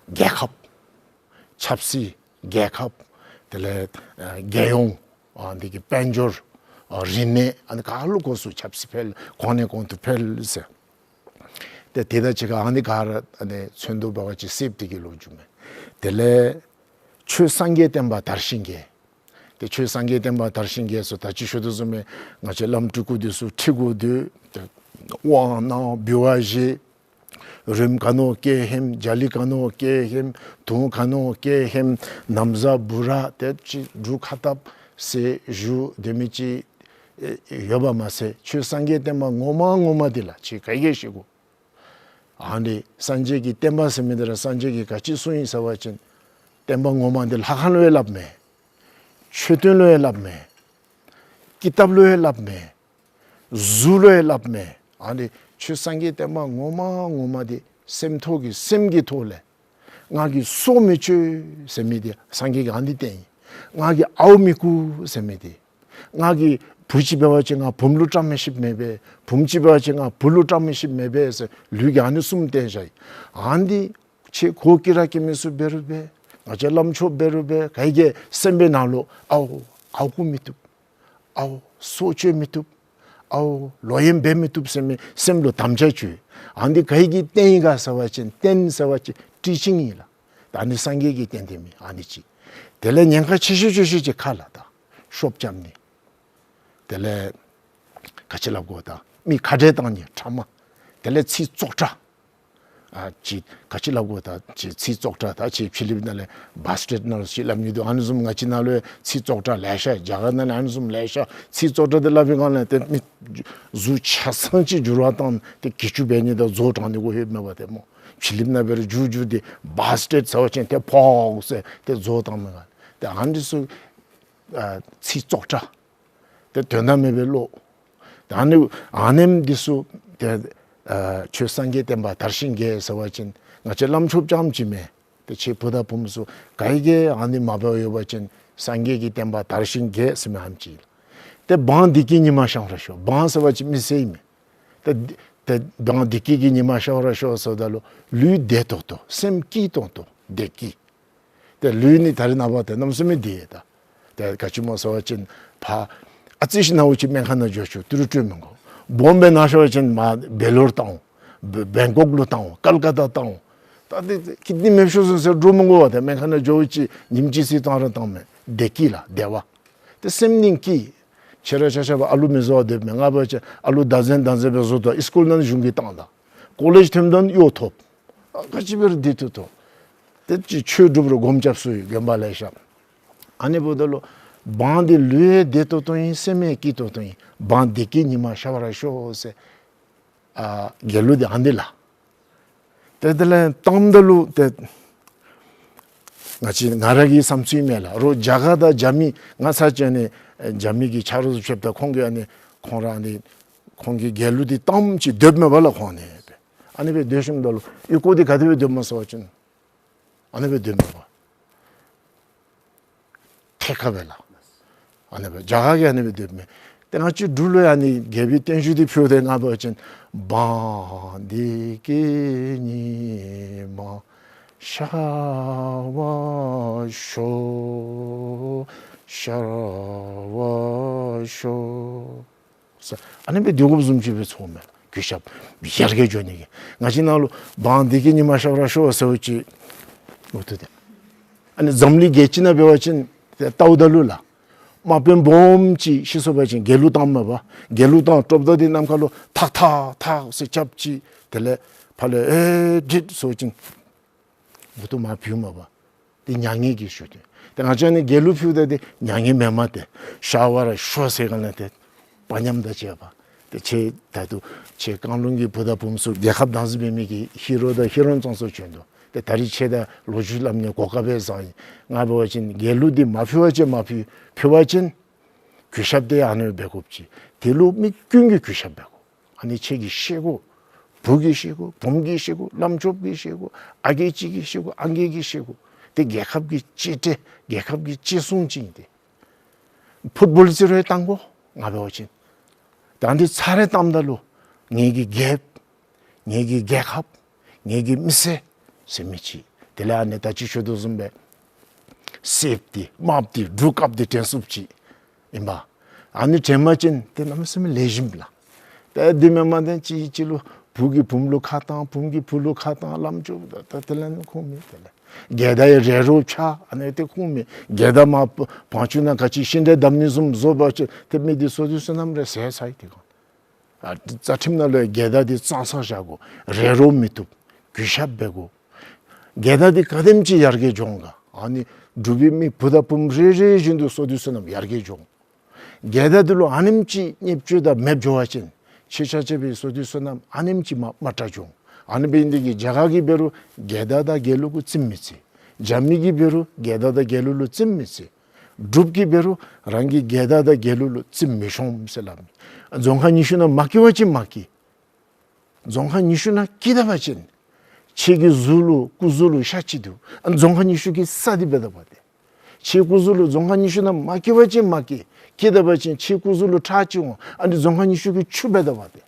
རྒྱལ་ཁབ་ཆབ་སྲིད་རྒྱལ་ཁབ་དེ་ལས་ཨ་རྒྱལ་ཡོངས་ཨ་འདི་གི་དཔལ་འབྱོར་ཨ་རིག་གནས་ཨ་ནི་ག་ལུ་གོ་སུ་ཆབ་སྲིད་འཕེལ་གོང་ནས་གོང་དུ་འཕེལ་ཟེར། ཏེ་དེ་དང་གཅིག་ཁར་ཨ་ནི་ག་ར་ཨ་ནི་ཚོན་མདོག་འབད་བ་ཅིན་སེརཔོ་དེ་གི་ལོ་རྒྱུས་མས། དེ་ལས་ཆོས་སངས་རྒྱས་བསྟན་པ་དར་ཞིང་རྒྱས། ཏེ་ཆོས་སངས་རྒྱས་བསྟན་པ་དར་ཞིང་རྒྱས་ཟེར་ད་ཅི་ཞུ་དོ་བཟུམ་སྦེ་ང་བཅས་བླམ་སྤྲུལ་སྐུ་འདི་ཚུ་ཁྲི་གུ་སྡོད། ཏེ་དབང་གནང་འབུལ་བ་བཞེས། རོལམོ་ག་ནི་བ་སྐྱེལ་ཧནམ། རྒྱ་གླིང་ག་ནི་བ་སྐྱེལ་ཧནམ། དུང་ག་ནི་བ་སྐྱེལ་ཧནམ། ན་བཟའ་འབུ་ར་ཏེ་ཅིག་འབྲུག་ཁ་བཏབ་ཟེར་ཞུ་དེ་མི་ཅིག་ཨེ་ཡོདཔ་མ་ཚད་ཆོས་སངས་རྒྱས་བསྟན་པ་ངོ་མ་ངོ་མ་འདི་ལགས་ཁྱེད་ག་གིས་ཤེས་དགོ། ཨ་ནི་སངས་རྒྱས་ཀྱི་བསྟན་པ་ཟེར་མི་འདི་ར་སངས་རྒྱས་ཀྱིས་ག་ཅི་གསུངས་ཡི་ཟེར་བ་ཅིན་བསྟན་པ་ངོ་མ་འདི་ལྷ་ཁང་ལུ་ཡང་སླབ་མེད། མཆོད་རྟེན་ལུ་ཡང་སླབ་མེད། ཀི་ཏབ་ལུ་ཡང་སླབ་མེད། གཟུགས་ལུ་ཡང་སླབ་མེད། ཨ་ནི་ཆོས་སངས་རྒྱས་བསྟན་པ་ངོ་མ་ངོ་མ་འདི་སེམས་ཐོག་གི་སེམས་ཀྱི་ཐོག་ལས་ང་གིས་སྲོག་མི་གཅོད་ཟེར་མི་འདི་སངས་རྒྱས་ཀྱིས་ཨ་ནི་བསྟན་ཡི། ང་གིས་ཨརཝ་མི་རྐུ་ཟེར་མི་འདི། ང་གིས་བུ་ཅིག་འབད་བ་ཅིན་ང་བུམོ་ལུ་བཀྲ་མི་ཤིསཔ་མི་འབད། བུམོ་ཅིག་འབད་བ་ཅིན་ང་བུ་ལུ་བཀྲ་མི་ཤིསཔ་མི་འབད་ཟེར་ལུས་ཀྱིས་ཨ་ནི་གསུམ་བསྟན་བཞག་ཡི། ཨ་ནི་ཁྱེད་གོ་ཀི་ར་གི་མི་ཚུ་འབད་རུང་འབད། ང་བཅས་བླམ་ཆོསཔ་འབད་རུང་འབད། ག་གིས་སེམས་པའི་ནང་ལུ་ཨརཝ་ཨརཝ་རྐུ་མི་བཏུབ། ཨརཝ་སྲོག་གཅོད་མི་བཏུབ། ཨརཝ་ལོག་གཡེམ་འབད་མི་བཏུབ་ཟེར་མི་སེམས་ལུ་དམ་བཅའ་བཅུག། ཨ་ནི་ག་གིས་བསྟན་ཡི་ག་ཟེར་བ་ཅིན་བསྟན་ཟེར་བ་ཅིན་ཊི་ཆིང་ཨིན་ལགས། ད་ཨ་ནི་སངས་རྒྱས་ཀྱིས་བསྟན་ཏེ་མི་ཨ་ནི་ཅིག། དེ་ལས་ཉེན་ཁ་ཆེ་ཤོས་ཆེ་ཤོས་ཅིག་ཁ་ལགས་ད་ཤོབ་རྐྱབ་ནི། དེ་ལས་ག་ཅི་སླབ་དགོ་ད། མི་ཁ་བྲལ་བཏང་ནི་ཕྲ་མ། དེ་ལས་ཚིག་བཙོག་དྲགས། ཨ་ཅི་ག་ཅི་སླབ་དགོ་ད། ཅི་ཚིག་བཙོག་དྲགས་ད་ཅི་ཕྱི་གླིང་ནང་ལས་བཱས་ཊེཌ་ནང་ལུ་ཅིག་སླབ་ནི་འདུག། ཨ་ནི་བཟུམ་ང་བཅས་ནང་ལུ་ཡང་ཚིག་བཙོག་དྲགས་ལེ་ཤ། རྒྱ་གར་ནང་ལས་ཨ་ནི་བཟུམ་ལེ་ཤ། ཚིག་བཙོག་དྲགས་དེ་སླབ་པའི་སྒང་ལས་ཏེ་མི་གཟུགས་ཆ་ཚང་ཅིག་འགྱུར་བ་བཏང་སྟེ་གྱི་ཅུ་འབད་ནི་དང་མཛོ་དྲང་ནི་གུ་ལྷོདཔ་མས་པ་ཏེ་སྨོ། ཕྱི་གླིང་ནང་འབད་རུང་འགྱུར་འགྱུར་ཏེ་བཱས་ཊེཌ་ཟེར་བ་ཅིན་ཏེ་ཕོག་ཟེར་ཏེ་མཛོ་བཏངམ་མས་པ། ཏེ་ཨ་ནི་ཚུ་ཨ་ཚིག་བཙོག་དྲགས། ཏེ་དོན་དག་མེད་པའི་བློ། ཏེ་ཨ་ནི་ཨ་ནེམ་འདི་ཚུ་ཏེ་ཨ་ཁྱོད་སངས་རྒྱས་བསྟན་པ་དར་ཞིང་རྒྱས་ཟེར་བ་ཅིན་ང་བཅས་བླམ་ཆོསཔ་རྐྱངམ་ཅིག་མེན། ཏེ་ཁྱེད་བུ་དང་བུམོ་ཚུ་ག་གིས་ཨ་ནི་མ་འབད་ཡོད་པ་ཅིན་སངས་རྒྱས་ཀྱི་བསྟན་པ་དར་ཞིང་རྒྱས་ཟེར་མི་ཨ་ནེམ་ཅིག་ལགས། ཏེ་འབངས་བདེ་སྐྱིད་ཉི་མ་ཤར་བར་ཤོག། འབངས་ཟེར་བ་ཅིན་མི་སེར་ཨིན་མས། ཏེ་ཏེ་འབངས་བདེ་སྐྱིད་ཀྱི་ཉི་མ་ཤར་བར་ཤོག་ཟེརཝ་ད་ལུ་ལུས་བདེ་ཏོག་ཏོ་སེམས་སྐྱིད་ཏོང་ཏོ་བདེ་སྐྱིད། ཏེ་ལུས་ནི་ད་རེས་ནངས་པ་ཏེ་གནམ་མེད་ས་མེད་བདེ་ཡི་ད། ཏེ་ག་ཅི་སྨོ་ཟེར་བ་ཅིན་ཕར་ཨ་ཙི་ཅིག་ནཝ་ཅིག་སྨན་ཁང་ནང་འགྱོ་ཆོག། ཏི་རུ་སྤྲོད་མི་དགོ། སྦོམ་སྦེ་ན་ཤོར་བ་ཅིན་མར་བེ་ལོར་བཏང་འོང་། བེ་བེང་ཀོག་ལུ་བཏང་འོང་། ཀལ་ཀ་ཏ་བཏང་འོང་། ད་ཏེ་ཀིཌ་ནི་མེདཔ་ཤོར་སོང་ཟེར་འདྲོག་མི་དགོ་པས། ཏེ་སྨན་ཁང་ནང་འགྱོ་ཅིག་ཉིནམ་གཅིག་ཅིག་བཏང་ར་བཏངམ་མས། བདེ་སྐྱིད་ལགས་བདེ་བ། ཏེ་སེམས་ནི་སྐྱིད། ཁྱེད་ར་ཆ་ཁྱབ་ཨ་ལུ་མི་བཟོ་བར་སྡོདཔ་མས། ང་འབད་བ་ཅིན་ཨ་ལུ་བདག་འཛིན་བདག་འཛིན་སྦེ་བཟོ་དོ། སི་ཀུལ་ནང་གཞུང་གིས་བཏང་ད། ཀོ་ལེཇ་ཐོནམ་ད་ཡང་ཐོབ། ཨ་ག་ཅི་འབད་རུང་བདེ་ཏོག་ཏོ། ཏེ་ཅིག་ཆོས་སྒྲུབ་རུང་སྒོམ་རྐྱབ་ས་ཡོད་དགོན་པ་ལེ་ཤ། ཨ་ནི་འབདཝ་ད་ལུ་འབངས་འདི་ལུས་ཡང་བདེ་ཏོག་ཏོ་ཨིན། སེམས་ཡང་སྐྱིད་ཏོག་ཏོ་ཨིན། འབངས་བདེ་སྐྱིད་ཉི་མ་ཤར་བར་ཤོག་ཟེར། ཨ་རྒྱལ་གླུ་འདི་ཨ་ནི་ལགས། ཏེ་དེ་ལས་བཏངམ་ད་ལུ་ཏེ་ང་བཅས་ང་ར་གི་བསམ་ཚུལ་ཨིན་མས་ལགས། རོགས་རྒྱ་གར་དང་རྒྱ་མི་ང་ཚ་ཅན་ནི་རྒྱ་མི་གི་ཆ་རོགས་ཚུ་ཕྱདཔ་ད་ཁོང་གིས་ཨ་ནི་ཁོང་ར་ཨ་ནི་ཁོང་གི་རྒྱལ་གླུ་འདི་བཏངམ་ཅིག་སྡོདཔ་མས་པ་ལགས་ཁོང་ནི། ཨ་ནི་སྦེ་སྡོད་ཞིནམ་ད་ལུ་ཨི་ཀོ་འདི་ག་དེ་སྦེ་སྡོདཔ་སྨོ་ཟེར་བ་ཅིན་ཨ་ནི་སྦེ་སྡོདཔ་མས་པ། ཐད་ཀར་སྦེ་ལགས། ཨ་ནི་སྦེ་རྒྱ་གར་གྱིས་ཨ་ནི་སྦེ་སྡོདཔ་མས། ཏེ་ང་བཅས་འབྲུག་ལུ་ཡང་ཨ་ནི་རྒྱལ་པོའི་བརྟན་བཞུགས་འདི་ཕུལཝ་ད་ང་འབད་བ་ཅིན་འབངས་བདེ་སྐྱིད་ཉི་མ་ཤར་བར་ཤོག། ཤར་བར་ཤོག། ཟེར་ཨ་ནི་སྦེ་སྡོད་དགོཔ་བཟུམ་ཅིག་སྦེ་ཚོརཝ་མས། གུས་ཞབས་ཡར་རྒྱས་འགྱོ་ནི་གི། ང་བཅས་ནང་ལུ་འབངས་བདེ་སྐྱིད་ཉི་མ་ཤར་བར་ཤོག་ཟེརཝ་ཅིག་འོ་ཐུག་སྟེ། ཨ་ནི་འཛམ་གླིང་རྒྱལ་སྤྱི་ནང་འབད་བ་ཅིན་ཏེ་བལྟཝ་ད་ལུ་ལགས། དམག་དཔོན་སྦོམ་ཅིག་ཤི་སོང་པ་ཅིན་རྒྱལ་གླུ་བཏངམ་མས་པ། རྒྱལ་གླུ་བཏང་གྲུབ་རྟགས་འདི་གནམ་ཁ་ལུ་ཐག་ཐག་ཐག་ཟེར་རྐྱབ་ཅི། དེ་ལས་ཕར་ལས་ཨེ་དྲིད་སོང་ཅིན་མགུ་ཏོ་མར་བུད་མས་པ། ཏེ་མྱ་ངན་གྱི་ཤུགས་ཏེ། ཏེ་ང་བཅས་ནི་རྒྱལ་གླུ་ཕུལཝ་ད་ཏེ་མྱ་ངན་མེན་མས་ཏེ། ཤར་བར་ཤོག་ཟེར་ག་ལས་ཏེ་དཔའ་ཉམས་དང་བཅས་པ། ཏེ་ཁྱེད་ད་ལྟོ་ཁྱེད་བཀང་ལུང་གི་བུ་དང་བུམོ་ཚུ་རྒྱལ་ཁབ་བདག་འཛིན་འབད་མི་གི་ཧི་རོ་དང་ཧི་རོ་ཨིན་ཙང་ཚུ་བྱོན་དོ། ཏེ་ད་རིས་ཁྱེད་དང་ལོ་རྒྱུས་སླབ་ནི་གོ་སྐབས་སྦེ་བཟང་ཡི། ང་འབད་བ་ཅིན་རྒྱལ་གླུ་འདི་མ་ཕུལ་བ་ཅིན་མ་ཕུལ། ཕུལ་བ་ཅིན་གུས་ཞབས་འདི་ཨ་ནི་འབད་དགོཔ་ཅིག། དེ་ལུ་མི་ཀུན་གྱིས་གུས་ཞབས་འབད་དགོ། ཨ་ནི་ཁྱེད་ཀྱིས་ཤེས་དགོ། བུ་གིས་ཤེས་དགོ། བུམོ་གིས་ཤེས་དགོ། བླམ་ཆོསཔ་གིས་ཤེས་དགོ། ཨ་རྒས་ཅིག་གིས་ཤེས་དགོ། ཨང་རྒས་ཀྱིས་ཤེས་དགོ། ཏེ་རྒྱལ་ཁབ་ཀྱི་གཅེས་སྤྲས་རྒྱལ་ཁབ་ཀྱི་གཅེས་སྲུང་ཅིག་ཨིན་ཏེ། ཕུཊ་བཱོལ་རྩེད་རུང་བཏང་དགོ། ང་འབད་བ་ཅིན་ད་འདི་ཚར་རེ་བཏངམ་ད་ལུ་ངེ་གི་རྒྱལཔོ་ངེ་གི་རྒྱལ་ཁབ་ངེ་གི་མི་སེར་ཟེར་མི་ཅིག། དེ་ལས་ཨ་ནི་ད་ཅི་ཞུ་དོ་བཟུམ་སྦེ་གསེརཔ་འདི་དམགཔ་འདི་འབྲུག་རྒཔོ་འདི་དྲན་ཚུགསཔ་ཅིག་ཨིན་པ། ཨ་ནི་དྲན་པ་ཅིན་ཏེ་གནམ་མེད་ས་མེད་ལེགས་ཤོམ་ལགས། ཏེ་དེ་མེན་པ་ཏེ་གཅིག་གིས་གཅིག་ལུ་བུ་གིས་བུམོ་ལུ་ཁ་བཏང་བུམོ་གིས་བུ་ལུ་ཁ་བཏང་བླམ་ཆོསཔ་ད་ད་དེ་ལས་ནི་ཁུངས་མེད། དེ་ལས་རྒྱལ་དར་ཡང་རས་རོ་འཕྱར་ཨ་ནི་ཏེ་ཁུངས་མེད། རྒྱལ་དར་མར་བང་ཆུང་ནང་ག་ཅི་ཤིང་འབྲས་བསྡམ་ནི་བཟུམ་བཟོ་བ་ཅིན་ཏེ་མི་འདི་བསོད་བདེ་བསོད་ནམས་རེ་ཟད་ཚར་ཡི། དེ་སྒང་ཨ་རྩ་ཁྲིམས་ནང་ལུ་རྒྱལ་དར་འདི་གཙང་སར་བཞག་དགོ། རས་རོ་མི་བཏུབ། གུས་ཞབས་འབད་དགོ། རྒྱལ་དར་འདི་ག་དེམ་ཅིག་ཡར་རྒྱས་འགྱོ་འོང་ག། ཨ་ནི་འབྲུག་པའི་མི་བུ་དང་བུམོ་རེ་རེ་བཞིན་དུ་བསོད་བདེ་བསོད་ནམས་ཡར་རྒྱས་འགྱོ་འོང་། རྒྱལ་དར་འདི་ལུ་ཨ་ནེམ་ཅིག་བརྙས་བཅོས་དང་མེདཔ་འགྱོ་བ་ཅིན་ཁྱེད་ཆ་ཁྱབ་ཀྱི་བསོད་བདེ་བསོད་ནམས་ཨ་ནེམ་ཅིག་མ་མ་དྲག་འགྱོ་འོང་། ཨ་ནི་འབད་ནི་འདི་གིས་རྒྱ་གར་གྱིས་འབད་རུང་རྒྱལ་དར་དང་རྒྱལ་གླུ་གུ་རྩིས་མི་རྩི། རྒྱ་མི་གིས་འབད་རུང་རྒྱལ་དར་དང་རྒྱལ་གླུ་ལུ་རྩིས་མི་རྩི། འབྲུགཔ་གིས་འབད་རུང་རང་གི་རྒྱལ་དར་དང་རྒྱལ་གླུ་ལུ་རྩིས་མི་ཤོང་ཟེར་སླབ་མས། རྫོང་ཁག་ཉི་ཤུ་ནང་མ་སྐྱེ་བ་ཅིན་མ་སྐྱེ། རྫོང་ཁག་ཉི་ཤུ་ནང་སྐྱེས་ད་པ་ཅིན་ཁྱེད་ཀྱི་གཟུགས་ལུ་སྐུ་གཟུགས་ལུ་ཤ་ཅིག་འདུག། ཨ་རྫོང་ཁག་ཉི་ཤུ་གི་ས་འདི་འབད་ད་པ་ཏེ། ཁྱེད་སྐུ་གཟུགས་ལུ་རྫོང་ཁག་ཉི་ཤུ་ནང་མ་སྐྱེ་བ་ཅིན་མ་སྐྱེ། སྐྱེས་ད་པ་ཅིན་ཁྱེད་སྐུ་གཟུགས་ལུ་ཁྲག་ཅིག་འོང་། ཨ་ནི་རྫོང་ཁག་ཉི་ཤུ་གི་ཆུ་འབད་ད་པ་ཏེ།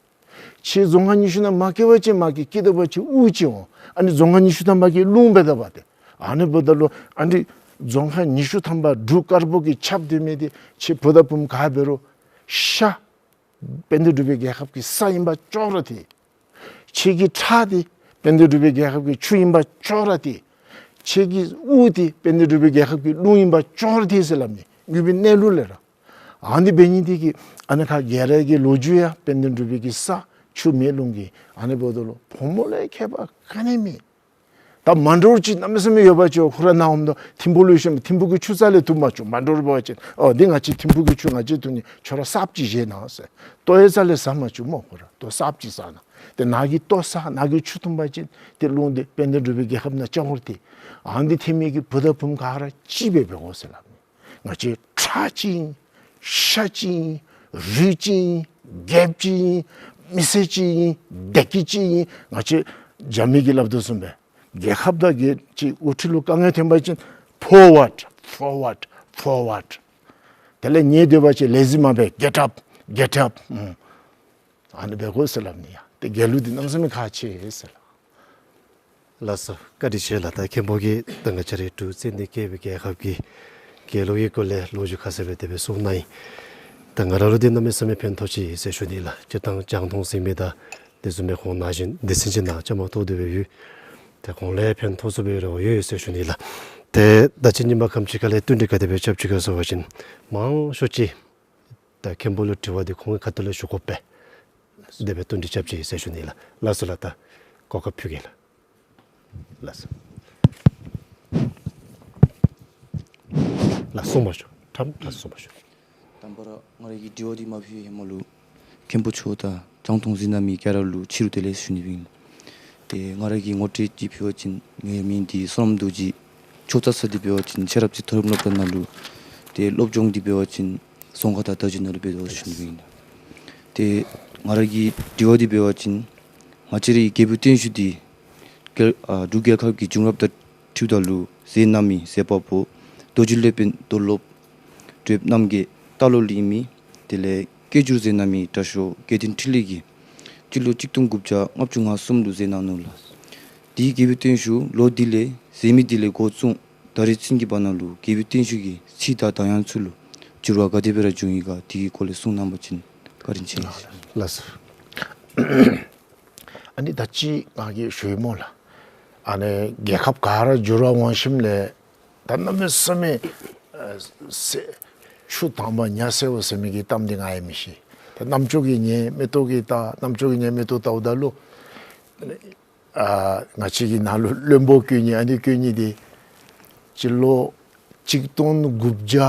ཁྱེད་རྫོང་ཁག་ཉི་ཤུ་ནང་མ་སྐྱེ་བ་ཅིན་མ་སྐྱེ། སྐྱེས་ད་པ་ཅིན་དབུགས་ཅིག་འོང་། ཨ་ནི་རྫོང་ཁག་ཉི་ཤུ་ཐམ་པ་གི་རླུང་འབད་ད་པ་ཏེ། ཨ་ནི་འབདཝ་ད་ལུ་ཨ་ནི་རྫོང་ཁག་ཉི་ཤུ་ཐམ་པ་འབྲུག་དཀར་པོ་གིས་ཁྱབ་སྡོད་མི་འདི་ཁྱེད་བུ་དང་བུམོ་ག་འབད་རུང་ཤ་དཔལ་ལྡན་འབྲུག་པའི་རྒྱལ་ཁབ་ཀྱི་ས་ཨིན་པ་ཅོག་ར་འཐད། ཁྱེད་ཀྱི་ཁྲག་འདི་དཔལ་ལྡན་འབྲུག་པའི་རྒྱལ་ཁབ་ཀྱི་ཆུ་ཨིན་པ་ཅོག་ར་འཐད། ཁྱེད་ཀྱི་དབུགས་འདི་དཔལ་ལྡན་འབྲུག་པའི་རྒྱལ་ཁབ་ཀྱི་རླུང་ཨིན་པ་ཅོག་ར་འཐད་ཟེར་སླབ་མས། དངོས་པོའི་གནས་ལུགས་ལས་ར། ཨ་ནི་འབད་ནི་འདི་གིས་ཨ་ནི་ཁ་ག་ར་གི་ལོ་རྒྱུས་ཡང་དཔལ་ལྡན་འབྲུག་པའི་གི་ས་ཆུ་མེ་རླུང་གི་ཨ་ནི་འབདཝ་ད་ལུ་ཕོ་མོ་ལུ་ཁྱད་པར་ག་ནི་མེད། ད་མ་འདྲཝ་ཅིག་གནམ་མེད་ས་མེད་ཡོད་པ་ཅིན་ཁོ་ར་ནཱ་འོངམ་ད་ཐིམ་ཕུག་ལུ་ཤོང་ཐིམ་ཕུག་གི་ཆུ་རྩ་ལས་འཐུང་མ་བཅུག། མ་འདྲཝ་འབད་བ་ཅིན་ཨོ་འདི་ང་བཅས་ཐིམ་ཕུག་གི་ཆུ་ང་བཅས་འཐུང་ནི། ཁྱོད་ར་གསརཔ་ཅིག་བཞེས་གནང་ཟེར། ལྟོ་ཡང་རྩ་ལས་ཟ་མ་བཅུག་སྨོ། ཁོ་ར་ལྟོ་གསརཔ་ཅིག་ཟ་གནང་། ཏེ་ནཱ་གི་ལྟོ་ཟ་ནཱ་གི་ཆུ་འཐུང་པ་ཅིན་ཏེ་རླུང་འདི་དཔལ་ལྡན་འབྲུག་པའི་རྒྱལ་ཁབ་ནང་ཆགས་འོང་སྟེ། ཨ་ནི་འདི་ཐོན་མི་གི་བུ་དང་བུམོ་ག་ར་གཅིག་སྦེ་འབད་དགོ་ཟེར་སླབ་ནི། ང་བཅས་ཁྲག་གཅིག་ཨིན། ཤ་གཅིག་ཨིན། རུས་གཅིག་ཨིན། རྒྱལཔོ་གཅིག་ཨིན། མི་སེར་གཅིག་ཨིན། བདེ་སྐྱིད་གཅིག་ཨིན། ང་བཅས་རྒྱ་མི་གིས་སླབ་དོ་བཟུམ་སྦེ་རྒྱལ་ཁབ་དང་རྒྱལ་སྤྱི་དབུ་ཁྲིད་ལུ་དཀའ་ངལ་ཐོན་པ་ཅིན་forward, forward, forward། དེ་ལས་ཉལ་སྡོད་པ་ཅིན་ལེ་ཛི་མ་འབད། Get up, get up། ཨུམ། ཨ་ནི་འབད་དགོ་ཟེར་སླབ་ནི་ཡ། ཏེ་རྒྱལ་གླུ་འདི་གནམ་མེད་ས་མེད་ཁག་ཆེ་ཟེར་ལགས། ལགས་སོ། བཀའ་དྲིན་ཆེ་ལགས། ད་མཁན་པོ་གིས་ད་ང་བཅས་རའི་འབྲུག་ཙན་དན་བཀོད་པའི་རྒྱལ་ཁབ་ཀྱི་རྒྱལ་གླུ་གི་སྐོར་ལས་ལོ་རྒྱུས་ཁ་གསལ་སྦེ་དེ་སྦེ་གསུངས་གནང་ཡི། ད་ང་ར་ལུ་འདི་གནམ་མེད་ས་མེད་ཕན་ཐོགས་ཅི་ཟེར་ཞུ་ནི་ལགས། སྤྱིར་བཏང་རྒྱང་མཐོང་གཟིགས་མི་དང་དེ་བཟུམ་མའི་ཁོང་ན་གཞོན་སྡེ་ཚན་ཅིག་ནང་བཅའ་མར་གཏོགས་ཏེ་སྦེ་ཡོད། ཏེ་ཁོང་ལུ་ཡང་ཕན་ཐོགས་ཚུགས་པའི་རེ་བ་ཡོད་ཟེར་ཞུ་ནི་ལགས། ཏེ་ད་ཅི་ཉིནམ་ཁམས་ཅིག་ཁ་ལས་བསྟུན་གྲོས་ག་དེ་སྦེ་རྐྱབ་ཅི་ག་ཟེར་བ་ཅིན་མང་ཤོས་ཅིག་ད་མཁན་པོ་ལུ་དྲི་བ་འདི་ཁོང་གི་ཁ་ཐུག་ལས་ཞུ་དགོ་པས། དེ་སྦེ་བསྟུན་གྲོས་རྐྱབ་ཅི་ཟེར་ཞུ་ནི་ལགས། ལགས་སོ་ལགས། ད་གོ་སྐབས་ཕུལ་གེ་ལགས། ལགས་སོ། ལགས་གསུངས་པར་ཞུ། ཁྲམ་ལགས་གསུངས་པར་ཞུ། དང་པ་ར་ང་ར་གི་དྲི་བ་འདི་མ་ཕུལ་བའི་ཧེ་མ་ལུ་མཁན་པོ་མཆོག་དང་རྒྱང་མཐོང་གཟིགས་གནང་མི་ག་ར་ལུ་ཕྱི་རུ་བདེ་ལེགས་ཞུ་ནི་ཨིན། ཏེ་ང་ར་གི་ངོ་སྤྲོད་ཅིག་ཕུལ་བ་ཅིན་ངེའི་མིང་འདི་བསོད་ནམས་རྡོ་རྗེ། ཆོས་བལྟ་ས་འདི་འབད་བ་ཅིན་ཤེས་རབ་རྩེ་མཐོ་རིམ་སློབ་གྲྭ་ནང་ལུ། ཏེ་སློབ་སྦྱོང་འདི་འབད་བ་ཅིན་རྫོང་ཁ་དང་རྡོ་རྗེ་ནང་ལུ་འབད་དོ་ཞུ་ནི་ཨིན། ཏེ་ང་ར་གི་དྲི་བ་འདི་འབད་བ་ཅིན་ང་བཅས་རའི་རྒྱལ་པོའི་བརྟན་བཞུགས་འདི་རྒྱལ་ཨ་འབྲུག་རྒྱལ་ཁབ་ཀྱི་བྱུང་རབས་དང་འཁྲིལཝ་ད་ལུ་མཛད་གནང་མི་མཛད་པ་པོ་རྡོ་རྗེ་སློབ་དཔོན་རྡོར་སློབ་གྲུབ་རྣམ་རྒྱལ་རྟ་ལོག་ལུ་ཨིན་མི། དེ་ལས་སྐད་སྒྱུར་མཛད་གནང་མི་དྲག་ཤོས་རྒྱལ་མཚན་འཕྲིན་ལས་ཀྱིས་སྤྱི་ལོ་གཅིག་སྟོང་དགུ་བརྒྱ་ལྔ་བཅུ་ང་གསུམ་ལུ་མཛད་གནང་ནུག་ལགས། དེའི་རྒྱལ་པོའི་བརྟན་བཞུགས་ལོ་འདི་ལས་མཛད་མི་འདི་ལས་འགོ་བཙུགས་ད་རེས་ཚུན་གྱི་བར་ན་ལུ་རྒྱལ་པོའི་བརྟན་བཞུགས་ཀྱི་ཚིག་དང་གདངས་དབྱངས་ཚུ་ལུ་འགྱུར་བ་ག་དེ་སྦེ་ར་བྱུང་ཡི་ག་དེ་གི་སྐོར་ལས་གསུངས་གནང་བ་ཅིན་བཀའ་དྲིན་ཆེ། ལགས་སོ། ཨ་ནི་ད་ཅི་ང་གིས་ཞུ་ཡི་སྨོ་ལགས། ཨ་ནི་རྒྱལ་ཁབ་ག་ར་འགྱུར་བ་འོང་ཞིནམ་ལས་ད་གནམ་མེད་ས་མེད་ཨ་སེ་ཆུ་དྭངས་པ་ཉ་སེར་བ་ཟེར་མི་གི་གཏམ་འདི་ང་ཡང་མི་ཤེས། ད་རྣམ་ཅོ་གིས་ཉན་མིག་ཏོ་གིས་བལྟ་རྣམ་ཅོ་གིས་ཉན་མིག་ཏོ་བལྟཝ་ད་ལུ་ཨ་ང་བཅས་ཀྱི་ནང་ལུ་བློན་པོ་བསྐོ་ནི་ཨ་ནི་བསྐོ་ནི་འདི་སྤྱི་ལོ་གཅིག་སྟོང་དགུ་བརྒྱ་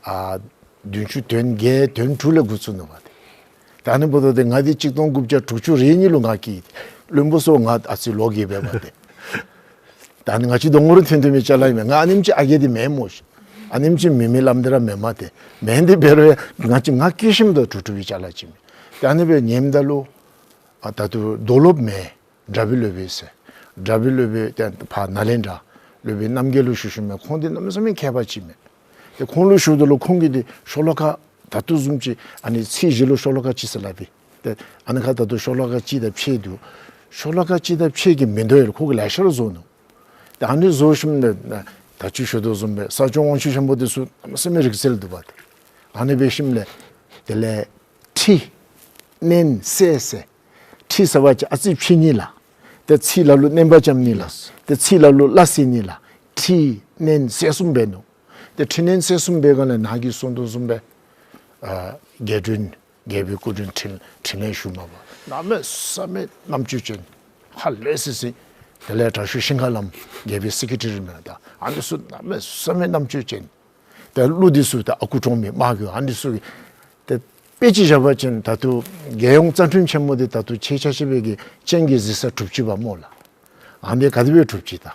ཨ་བདུན་ཅུ་དོན་བརྒྱད་དོན་དྲུག་ལས་འགོ་བཙུགས་ནུག་པ་ཏེ། ད་ཨ་ནི་འབདཝ་ད་ཏེ་ང་འདི་གཅིག་སྟོང་དགུ་བརྒྱ་དྲུག་ཅུ་རེ་གཉིས་ལུ་ང་སྐྱེས། བློན་པོ་ཚུ་ང་ཨ་ཙི་ལོ་རྒས་སྦེ་མས་ཏེ། ད་ཨ་ནི་ང་བཅས་གདོང་ཁར་ཐོན་ཐོན་མི་ཅ་ལ་ཨིན་མས། ང་ཨ་ནེམ་ཅིག་ཨ་རྒས་འདི་མེན་སྨོ་ཤིག། ཨ་ནེམ་ཅིག་མི་མི་ལམ་འདི་ར་མེན་མས་ཏེ། མེན་ཏེ་འབད་རུང་ང་བཅས་ང་སྐྱེས་ཞིནམ་ད་དྲུག་དྲུག་པའི་ཅ་ལ་ཅིག་མས། ད་ཨ་ནི་སྦེ་ཉནམ་ད་ལུ་ཨ་ད་ལྟོ་རྡོར་སློབ་མེན། དྲག་པོའི་སློབ་དཔོན་ཟེར། དྲག་པོའི་སློབ་དཔོན་ཏེ་ཕར་ནཱ་ལེནྡྲ་སློབ་དཔོན་རྣམ་རྒྱལ་ལུ་ཞུ་ཞུཝ་མས། ཁོང་འདི་གནམ་མེད་ས་མེད་མཁས་པ་ཅིག་མས། ཏེ་ཁོང་ལུ་ཞུཝ་ད་ལུ་ཁོང་གིས་འདི་ཤོ་ལོ་ཀ་ད་ལྟོ་བཟུམ་ཅིག་ཨ་ནི་ཚིག་བཞི་ལུ་ཤོ་ལོ་ཀ་གཅིག་ཟེར་སླབ་ཨིན། ཏེ་ཨ་ནི་ཁར་ད་ལྟོ་ཤོ་ལོ་ཀ་གཅིག་དང་ཕྱེད་འདུག། ཤོ་ལོ་ཀ་གཅིག་དང་ཕྱེད་ཀྱིས་མི་དོ་ཡོད། ཁོ་གིས་ལེ་ཤ་ར་བཟོ་ནུག། ཏེ་ཨ་ནི་བཟོ་ཞིནམ་ལས་ད་ཅི་ཞུ་དོ་བཟུམ་སྦེ་ས་སྐྱོང་དབང་ཕྱུག་ཆེན་པོ་འདི་ཚུ་གནམ་མེད་ས་མེད་རིག་རྩལ་འདུག་པ་ཏེ། ཨ་ནི་འབད་ཞིནམ་ལས་དེ་ལས་ཁྲི་མནན་གསེར་ཟེར། ཁྲི་ཟེར་བ་ཅིན་ཨ་ཙི་ཕྱེ་ནི་ལགས། ཏེ་ཚིག་ལ་ལུ་མནན་པ་རྐྱབ་ནི་ལགས། ཏེ་ཚིག་ལ་ལུ་སླ་བསྲེ་ནི་ལགས། ཁྲི་མནན་གསེར་གསུམ་འབད་ནུག། ཏེ་ཁྲི་མནན་གསེར་གསུམ་འབད་སྒང་ལས་ནཱ་གིས་གསུང་དོ་བཟུམ་སྦེ་ཨ་རྒྱལ་དྲུང་རྒྱལ་པོའི་སྐུ་དྲིན་དྲིན་དྲིན་ལན་ཞུ་མ་པ་གནམ་མེད་ས་མེད་རྣམ་དཔྱོད་ཅན། ཧ་ལས་སི་སི། དེ་ལས་དྲག་ཤོས་ཤིང་མཁར་བླམ་རྒྱལ་པོའི་སི་ཀི་ཊི་རི་མས། ད་ཨ་ནི་ཚུ་གནམ་མེད་ས་མེད་རྣམ་དཔྱོད་ཅན། ཏེ་གླུ་འདི་ཚུ་ད་ཨ་ཁུ་གྲོང་མི་དམར་མགོ་ཨ་འདི་ཚུ་གིས་ཏེ་དཔེ་ཅིག་བཞག་པ་ཅིན་ད་ལྟོ་རྒྱལ་ཡོངས་རྩ་ཁྲིམས་ཆེན་མོ་འདི་ད་ལྟོ་ཁྱེད་ཆ་ཁྱབ་ཀྱིས་སྤྱན་གྱིས་གཟིགས་ས་གྲུབ་ཅི་པ་སྨོ་ལགས། ཨ་ནི་ག་དེ་སྦེ་གྲུབ་ཅི། ད་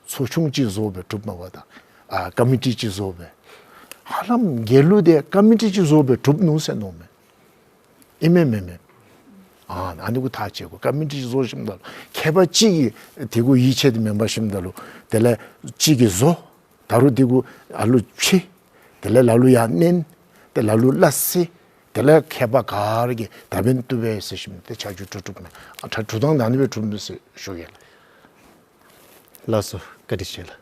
ཚོགས་ཆུང་ཅིག་བཟོ་སྦེ་གྲུབ་མ་པ་ད་ཨ་ཀོ་མི་ཊི་ཅིག་བཟོ་སྦེ། ཧ་ལམ་རྒྱལ་གླུ་འདི་ཀོ་མི་ཊི་ཅིག་བཟོ་སྦེ་གྲུབ་ནུག་ཟེར་མནོཝ་མས། ཨིན་མས་མེན་མས། ཨ་ཨ་ནི་གུ་ཐག་བཅད་དགོ། ཀོ་མི་ཊི་བཟོ་ཞིནམ་ད་ལུ་མཁས་པ་གཅིག་གིས་དེ་གུ་ཡིད་ཆེས་ཏེ་མེན་པར་ཞིནམ་ད་ལུ་དེ་ལས་གཅིག་གིས་བཟོ། ད་རུང་དེ་གུ་ཨ་ལུ་ཕྱེ། དེ་ལས་ལ་ལུ་ཡར་མནན། ཏེ་ལ་ལུ་སླ་བསྲེ། དེ་ལས་མཁས་པ་ག་ར་གིས་ད་འབདན་བཏུབ་པས་ཟེར་ཞིནམ་ཏེ་ཆ་འཇོག་གྲུབ་གྲུབ་མས། ཨ་ད་གྲུབ་ཐངས་ད་ཨ་ནི་སྦེ་གྲུབ་ནུག་ཟེར་ཞུ་ཡི་ལགས། ལགས་སོ། བཀའ་དྲིན་ཆེ་ལགས།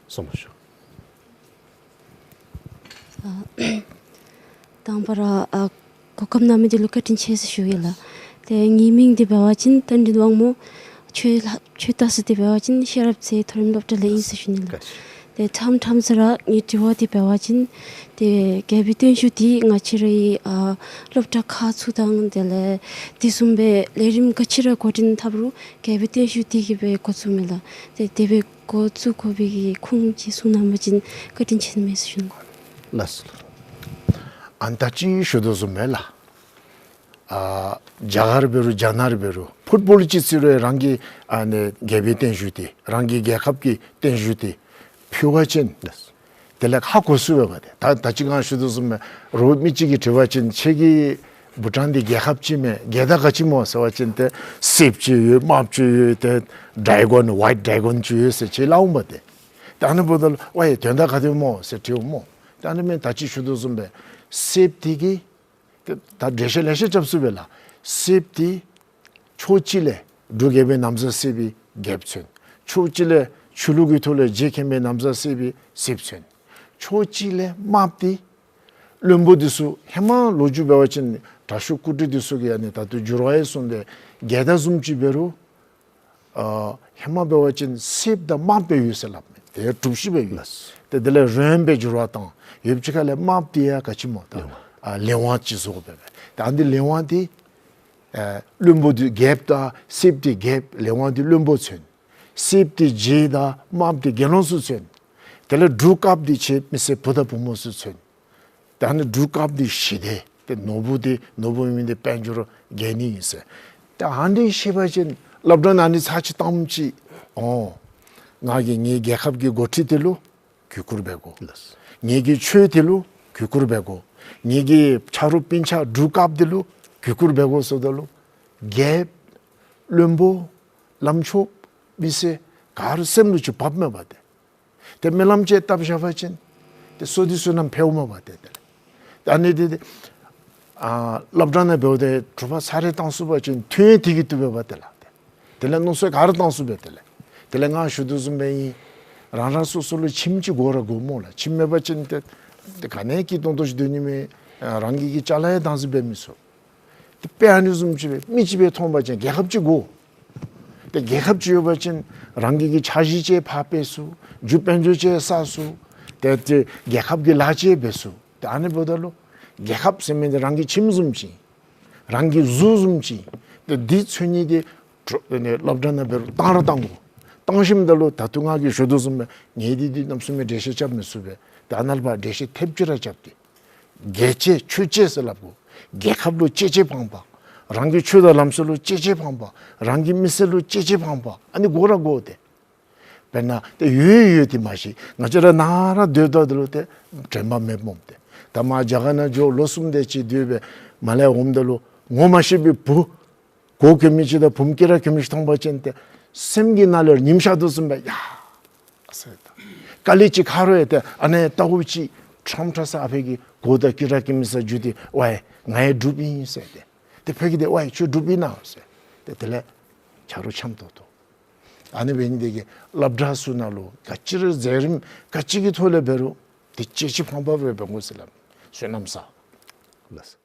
གསུངས་པར་ཞུ། ཨ་དང་པ་ར་ཨ་གོ་སྐབས་གནང་མི་འདི་ལུ་བཀའ་དྲིན་ཆེ་ཟེར་ཞུ་ཡི་ལགས། ཏེ་ངེའི་མིང་འདི་འབད་བ་ཅིན་རྟ་མགྲིན་དབང་མོ། ཆོས་ལ་ཆོས་ལྟ་ས་འདི་འབད་བ་ཅིན་ཤེས་རབ་རྩེ་མཐོ་རིམ་སློབ་གྲྭ་ལས་ཨིན་ཟེར་ཞུ་ནི་ལགས། བཀའ་དྲིན་ཆེ། ཏེ་ཁྲམ་ཁྲམ་ཟེར་ར་ངེའི་དྲི་བ་འདི་འབད་བ་ཅིན་ཏེ་རྒྱལ་པོའི་བརྟན་བཞུགས་འདི་ང་བཅས་རའི་ཨ་སློབ་གྲྭ་ཁག་ཚུ་དང་དེ་ལས་དེ་བཟུམ་སྦེ་ལས་རིམ་ག་ཅི་ར་འགོ་འདྲེན་འཐབ་རུང་རྒྱལ་པོའི་བརྟན་བཞུགས་འདི་གིས་སྦེ་འགོ་བཙུགས་མས་ལགས། ཏེ་དེ་སྦེ་འགོ་བཙུགས་དགོ་པའི་གི་ཁུངས་ཅིག་གསུང་གནང་པ་ཅིན་བཀའ་དྲིན་ཆེ་ནི་མས་ཟེར་ཞུ་ནི། ལགས་སོ། ཨ་ནི་ད་ཅི་ཞུ་དོ་བཟུམ་སྦེ་ལགས། ཨ་རྒྱ་གར་འབད་རུང་རྒྱ་ནག་འབད་རུང་ཕུཊ་བཱོལ་ཅིག་རྩེད་རུང་རང་གི་ཨ་ནི་རྒྱལ་པོའི་བརྟན་བཞུགས་འདི་རང་གི་རྒྱལ་ཁབ་ཀྱི་བརྟན་བཞུགས་འདི་ཕུལ་བ་ཅིན་དེ་ལས་ཧ་གོ་ཚུགས་པས་པ་ཏེ། ད་ད་ཅི་ང་ཞུ་དོ་བཟུམ་སྦེ་རོགས་མི་ཅིག་གིས་དྲི་བ་ཅིན་ཁྱེད་ཀྱི་བྷུ་ཊཱན་འདི་རྒྱལ་ཁབ་ཅིག་མས། རྒྱལ་དར་ག་ཅི་སྨོ་ཟེར་བ་ཅིན་ཏེ་སེརཔོ་ཅིག་ཡོད། དམརཔོ་ཅིག་ཡོད། ཏེ་ཌྲེ་གཱོན་ཝའིཊ་ཌྲེ་གཱོན་ཅིག་ཡོད་ཟེར་ཁྱེད་སླབ་འོང་པ་ཏེ། ད་ཨ་ནི་འབདཝ་ད་ལུ་ཝའེ་དོན་དག་ག་དེ་སྨོ་ཟེར་དྲིཝ་སྨོ། ད་ཨ་ནི་མེན། ད་ཅི་ཞུ་དོ་བཟུམ་སྦེ་སེརཔོ་འདི་གིས་ཏེ་ད་འགྲེལ་བཤད་ལེ་ཤ་རྐྱབ་ཚུགས་པས་ལགས། སེརཔོ་འདི་ཕྱོགས་གཅིག་ལས་འབྲུག་རྒྱལ་པོའི་ན་བཟའ་གསེར་པའི་རྒྱལཔོ་མཚོན། ཕྱོགས་གཅིག་ལས་ཆོས་ལུགས་ཀྱི་ཐོག་ལས་རྗེ་མཁན་པོའི་ན་བཟའ་གསེར་པའི་སེརཔོ་མཚོན། ཕྱོགས་གཅིག་ལས་དམརཔོ་འདི་བློན་པོ་འདི་ཚུ་ཧེ་མ་ལོ་རྒྱུས་འབད་བ་ཅིན་དྲག་ཤོས་སྐུ་དྲིན་འདི་ཚུ་གིས་ཨ་ནི་ད་ལྟོ་འགྱུར་བ་ཡང་སོང་སྟེ་རྒྱལ་དར་བཟུམ་ཅིག་འབད་རུང་ཨ་ཧེ་མ་འབད་བ་ཅིན་སེརཔོ་དང་དམརཔོ་སྦེ་ཡོད་ཟེར་སླབ་མས། ཏེ་གྲུ་བཞི་སྦེ་ཡོད། ལགས། ཏེ་དེ་ལས་རོ་སྦེ་འགྱུར་བ་བཏང་། ཡོདཔ་ཅིག་ཁ་ལས་དམརཔོ་འདི་ཡང་ག་ཅི་སྨོ་ད་ལེ་དབང་། ཨ་ལེ་དབང་ཅིག་བཟོ་སྦེ་སྦེ། ཏེ་ཨ་ནི་ལེ་དབང་འདི་ཨ་བློན་པོ་འདི་རྒྱལཔོ་དང་སེརཔོ་འདི་རྒྱལཔོ་ལེ་དབང་འདི་བློན་པོ་མཚོན། སེརཔོ་འདི་རྗེ་དང་དམརཔོ་འདི་དགེ་སློང་ཚུ་མཚོན། དེ་ལས་འབྲུག་དཀརཔོ་འདི་ཁྱེད་མི་སེར་བུ་དང་བུམོ་ཚུ་མཚོན། ད་ཨ་ནི་འབྲུག་དཀརཔོ་འདི་ཞི་བདེ། ཏེ་ནོར་བུ་འདི་ནོར་བུ་མིང་འདི་དཔལ་འབྱོར་རྒྱས་ནི་ཨིན་ཟེར། ད་ཨ་ནི་ཤེས་པ་ཅིན་སློབ་གྲྭ་ནང་ཨ་ནི་ཚར་གཅིག་བཏངམ་ཅིག་འོང་། ང་གིས་ངེའི་རྒྱལ་ཁབ་ཀྱི་འགོ་ཁྲིད་འདི་ལུ་གུས་བཀུར་འབད་དགོ། ལགས། ངེའི་གི་ཆོས་འདི་ལུ་གུས་བཀུར་འབད་དགོ། ངེའི་གི་ཆ་རོགས་སྤུན་ཆ་འབྲུག་དཀརཔོ་འདི་ལུ་གུས་བཀུར་འབད་དགོ་ཟེརཝ་ད་ལུ་རྒྱལཔོ་བློན་པོ་བླམ་ཆོསཔ་མི་སེར་ག་ར་སེམས་ལུ་ཅིག་བབས་མས་པ་ཏེ། ཏེ་སྨོན་ལམ་ཅིག་བཏབ་བཞག་པ་ཅིན་ཏེ་བསོད་བདེ་བསོད་ནམས་འཕེལཝ་མས་པ་ཏེ། ཏེ་ཨ་ནི་འདི་ཏེ་ཨ་སློབ་གྲྭ་ནང་འབདཝ་ད་དྲོ་པ་ཚར་རེ་བཏང་ཚུགས་པ་ཅིན་ཐུན་དེ་གིས་བཏུབ་པས་པ་ཏེ་ལགས། ཏེ་དེ་ལས་མནོ་བསམ་ག་ར་བཏང་ཚུགས་པས་ཏེ་ལགས། དེ་ལས་ང་ཞུ་དོ་བཟུམ་སྦེ་ཨིན། རང་རང་སོ་སོ་ལུ་ཁྱིམ་ཅིག་དགོ་ར་དགོ་སྨོ་ལགས། ཁྱིམ་མེད་པ་ཅིན་ཏེ་ཏེ་ག་ནི་སྐྱིད་ཏོང་ཏོ་ཅིག་སྡོད་ནི་མེད། ཨ་རང་གི་གི་ཅ་ལ་ཡང་བདག་འཛིན་འབད་མི་ཚུགས། ཏེ་དཔེ་ཨ་ནི་བཟུམ་ཅིག་སྦེ་མི་ཅིག་སྦེ་མཐོང་པ་ཅིན་རྒྱལ་ཁབ་ཅིག་དགོ། ཏེ་རྒྱལ་ཁབ་ཅིག་ཡོད་པ་ཅིན་རང་གི་གི་འཆར་གཞི་ཅིག་ཕར་སྤེལ་ཚུགས། རྒྱུ་དཔལ་འབྱོར་ཅིག་བསགས་ཚུགས། ཏེ་ཏེ་རྒྱལ་ཁབ་ཀྱི་ལཱ་ཅིག་འབད་ཚུགས། ཏེ་ཨ་ནི་འབདཝ་ད་ལུ་རྒྱལ་ཁབ་ཟེར་མི་འདི་རང་གི་ཁྱིམ་བཟུམ་ཅིག་རང་གི་གཟུགས་བཟུམ་ཅིག། ཏེ་འདི་འཚོལ་ནི་འདི་དྲོ་ཨ་ནི་སློབ་གྲྭ་ནང་འབད་རུང་བཏང་ར་བཏང་དགོ། བཏང་ཞིནམ་ད་ལུ་ད་ལྟོ་ང་གིས་ཞུ་དོ་བཟུམ་སྦེ་ངེའི་འདི་འདི་གནམ་མེད་ས་མེད་འགྲེལ་བཤད་རྐྱབ་མི་ཚུགས་པས། ཏེ་ཨ་ནཱ་ལས་ཕར་འགྲེལ་བཤད་ཐེབས་ཅིག་ར་རྐྱབ་སྟེ། རྒྱལ་གཅེས་ཆོས་གཅེས་ཟེར་སླབ་དགོ། རྒྱལ་ཁབ་ལུ་གཅེས་གཅེས་ཕངས་ཕངས། རང་གི་ཆོས་དང་ལམ་སྲོལ་ལུ་གཅེས་གཅེས་ཕངས་ཕངས། རང་གི་མི་སེར་ལུ་གཅེས་གཅེས་ཕངས་ཕངས། ཨ་ནི་དགོ་ར་དགོ་སྟེ། དཔེར་ན་ཏེ་ཡོད་ཡོད་དེ་མ་གཞི་ང་བཅས་ར་ནཱ་ར་སྡོདཔ་ད་ལུ་ཏེ་དྲན་པ་མེདཔ་འོང་སྟེ། ད་མར་རྒྱ་གར་ནང་འགྱོ་ལོ་གསུམ་དེ་ཅིག་སྡོད་སྦེ་མར་ལས་འོངམ་ད་ལུ་ངོ་མ་ཤེས་པའི་བུ་གོ་གྱོན་མི་ཅིག་དང་བུམོ་སྐེ་རགས་གྱོན་མི་ཅིག་མཐོང་པ་ཅིན་ཏེ་སེམས་ཀྱི་ནང་ལས་ཉིམ་ཤར་དོ་བཟུམ་སྦེ་ཡ་ཟེར། དཀའ་ལས་ཅིག་ཁར་རུང་ཡང་ཏེ་ཨ་ནི་ལྟ་བུ་ཅིག་ཁྲམ་ཁྲ་ས་ཨ་ཕི་གི་གོ་དང་སྐེ་རགས་གྱོན་མི་ས་བརྒྱུད་དེ་ཝའེ་ང་ཡང་འབྲུགཔ་ཨིན་ཟེར་ཏེ། ཏེ་ཕ་གི་དེ་ཝའེ་ཁྱོད་འབྲུགཔ་ཨིན་ན་ཟེར། ཏེ་དེ་ལས་ཆ་རོགས་འཆམ་ཏོག་ཏོ། ཨ་ནི་འབད་ནི་དེ་གིས་སློབ་གྲྭ་ཚུ་ནང་ལུ་ག་ཅི་ར་མཛད་རིམ་ག་ཅི་གི་ཐོག་ལས་འབད་རུང་ཏེ་གཅེས་གཅེས་ཕངས་ཕངས་སྦེ་འབད་དགོ་ཟེར་སླབ། བསོད་ནམས་བསགས། ལགས།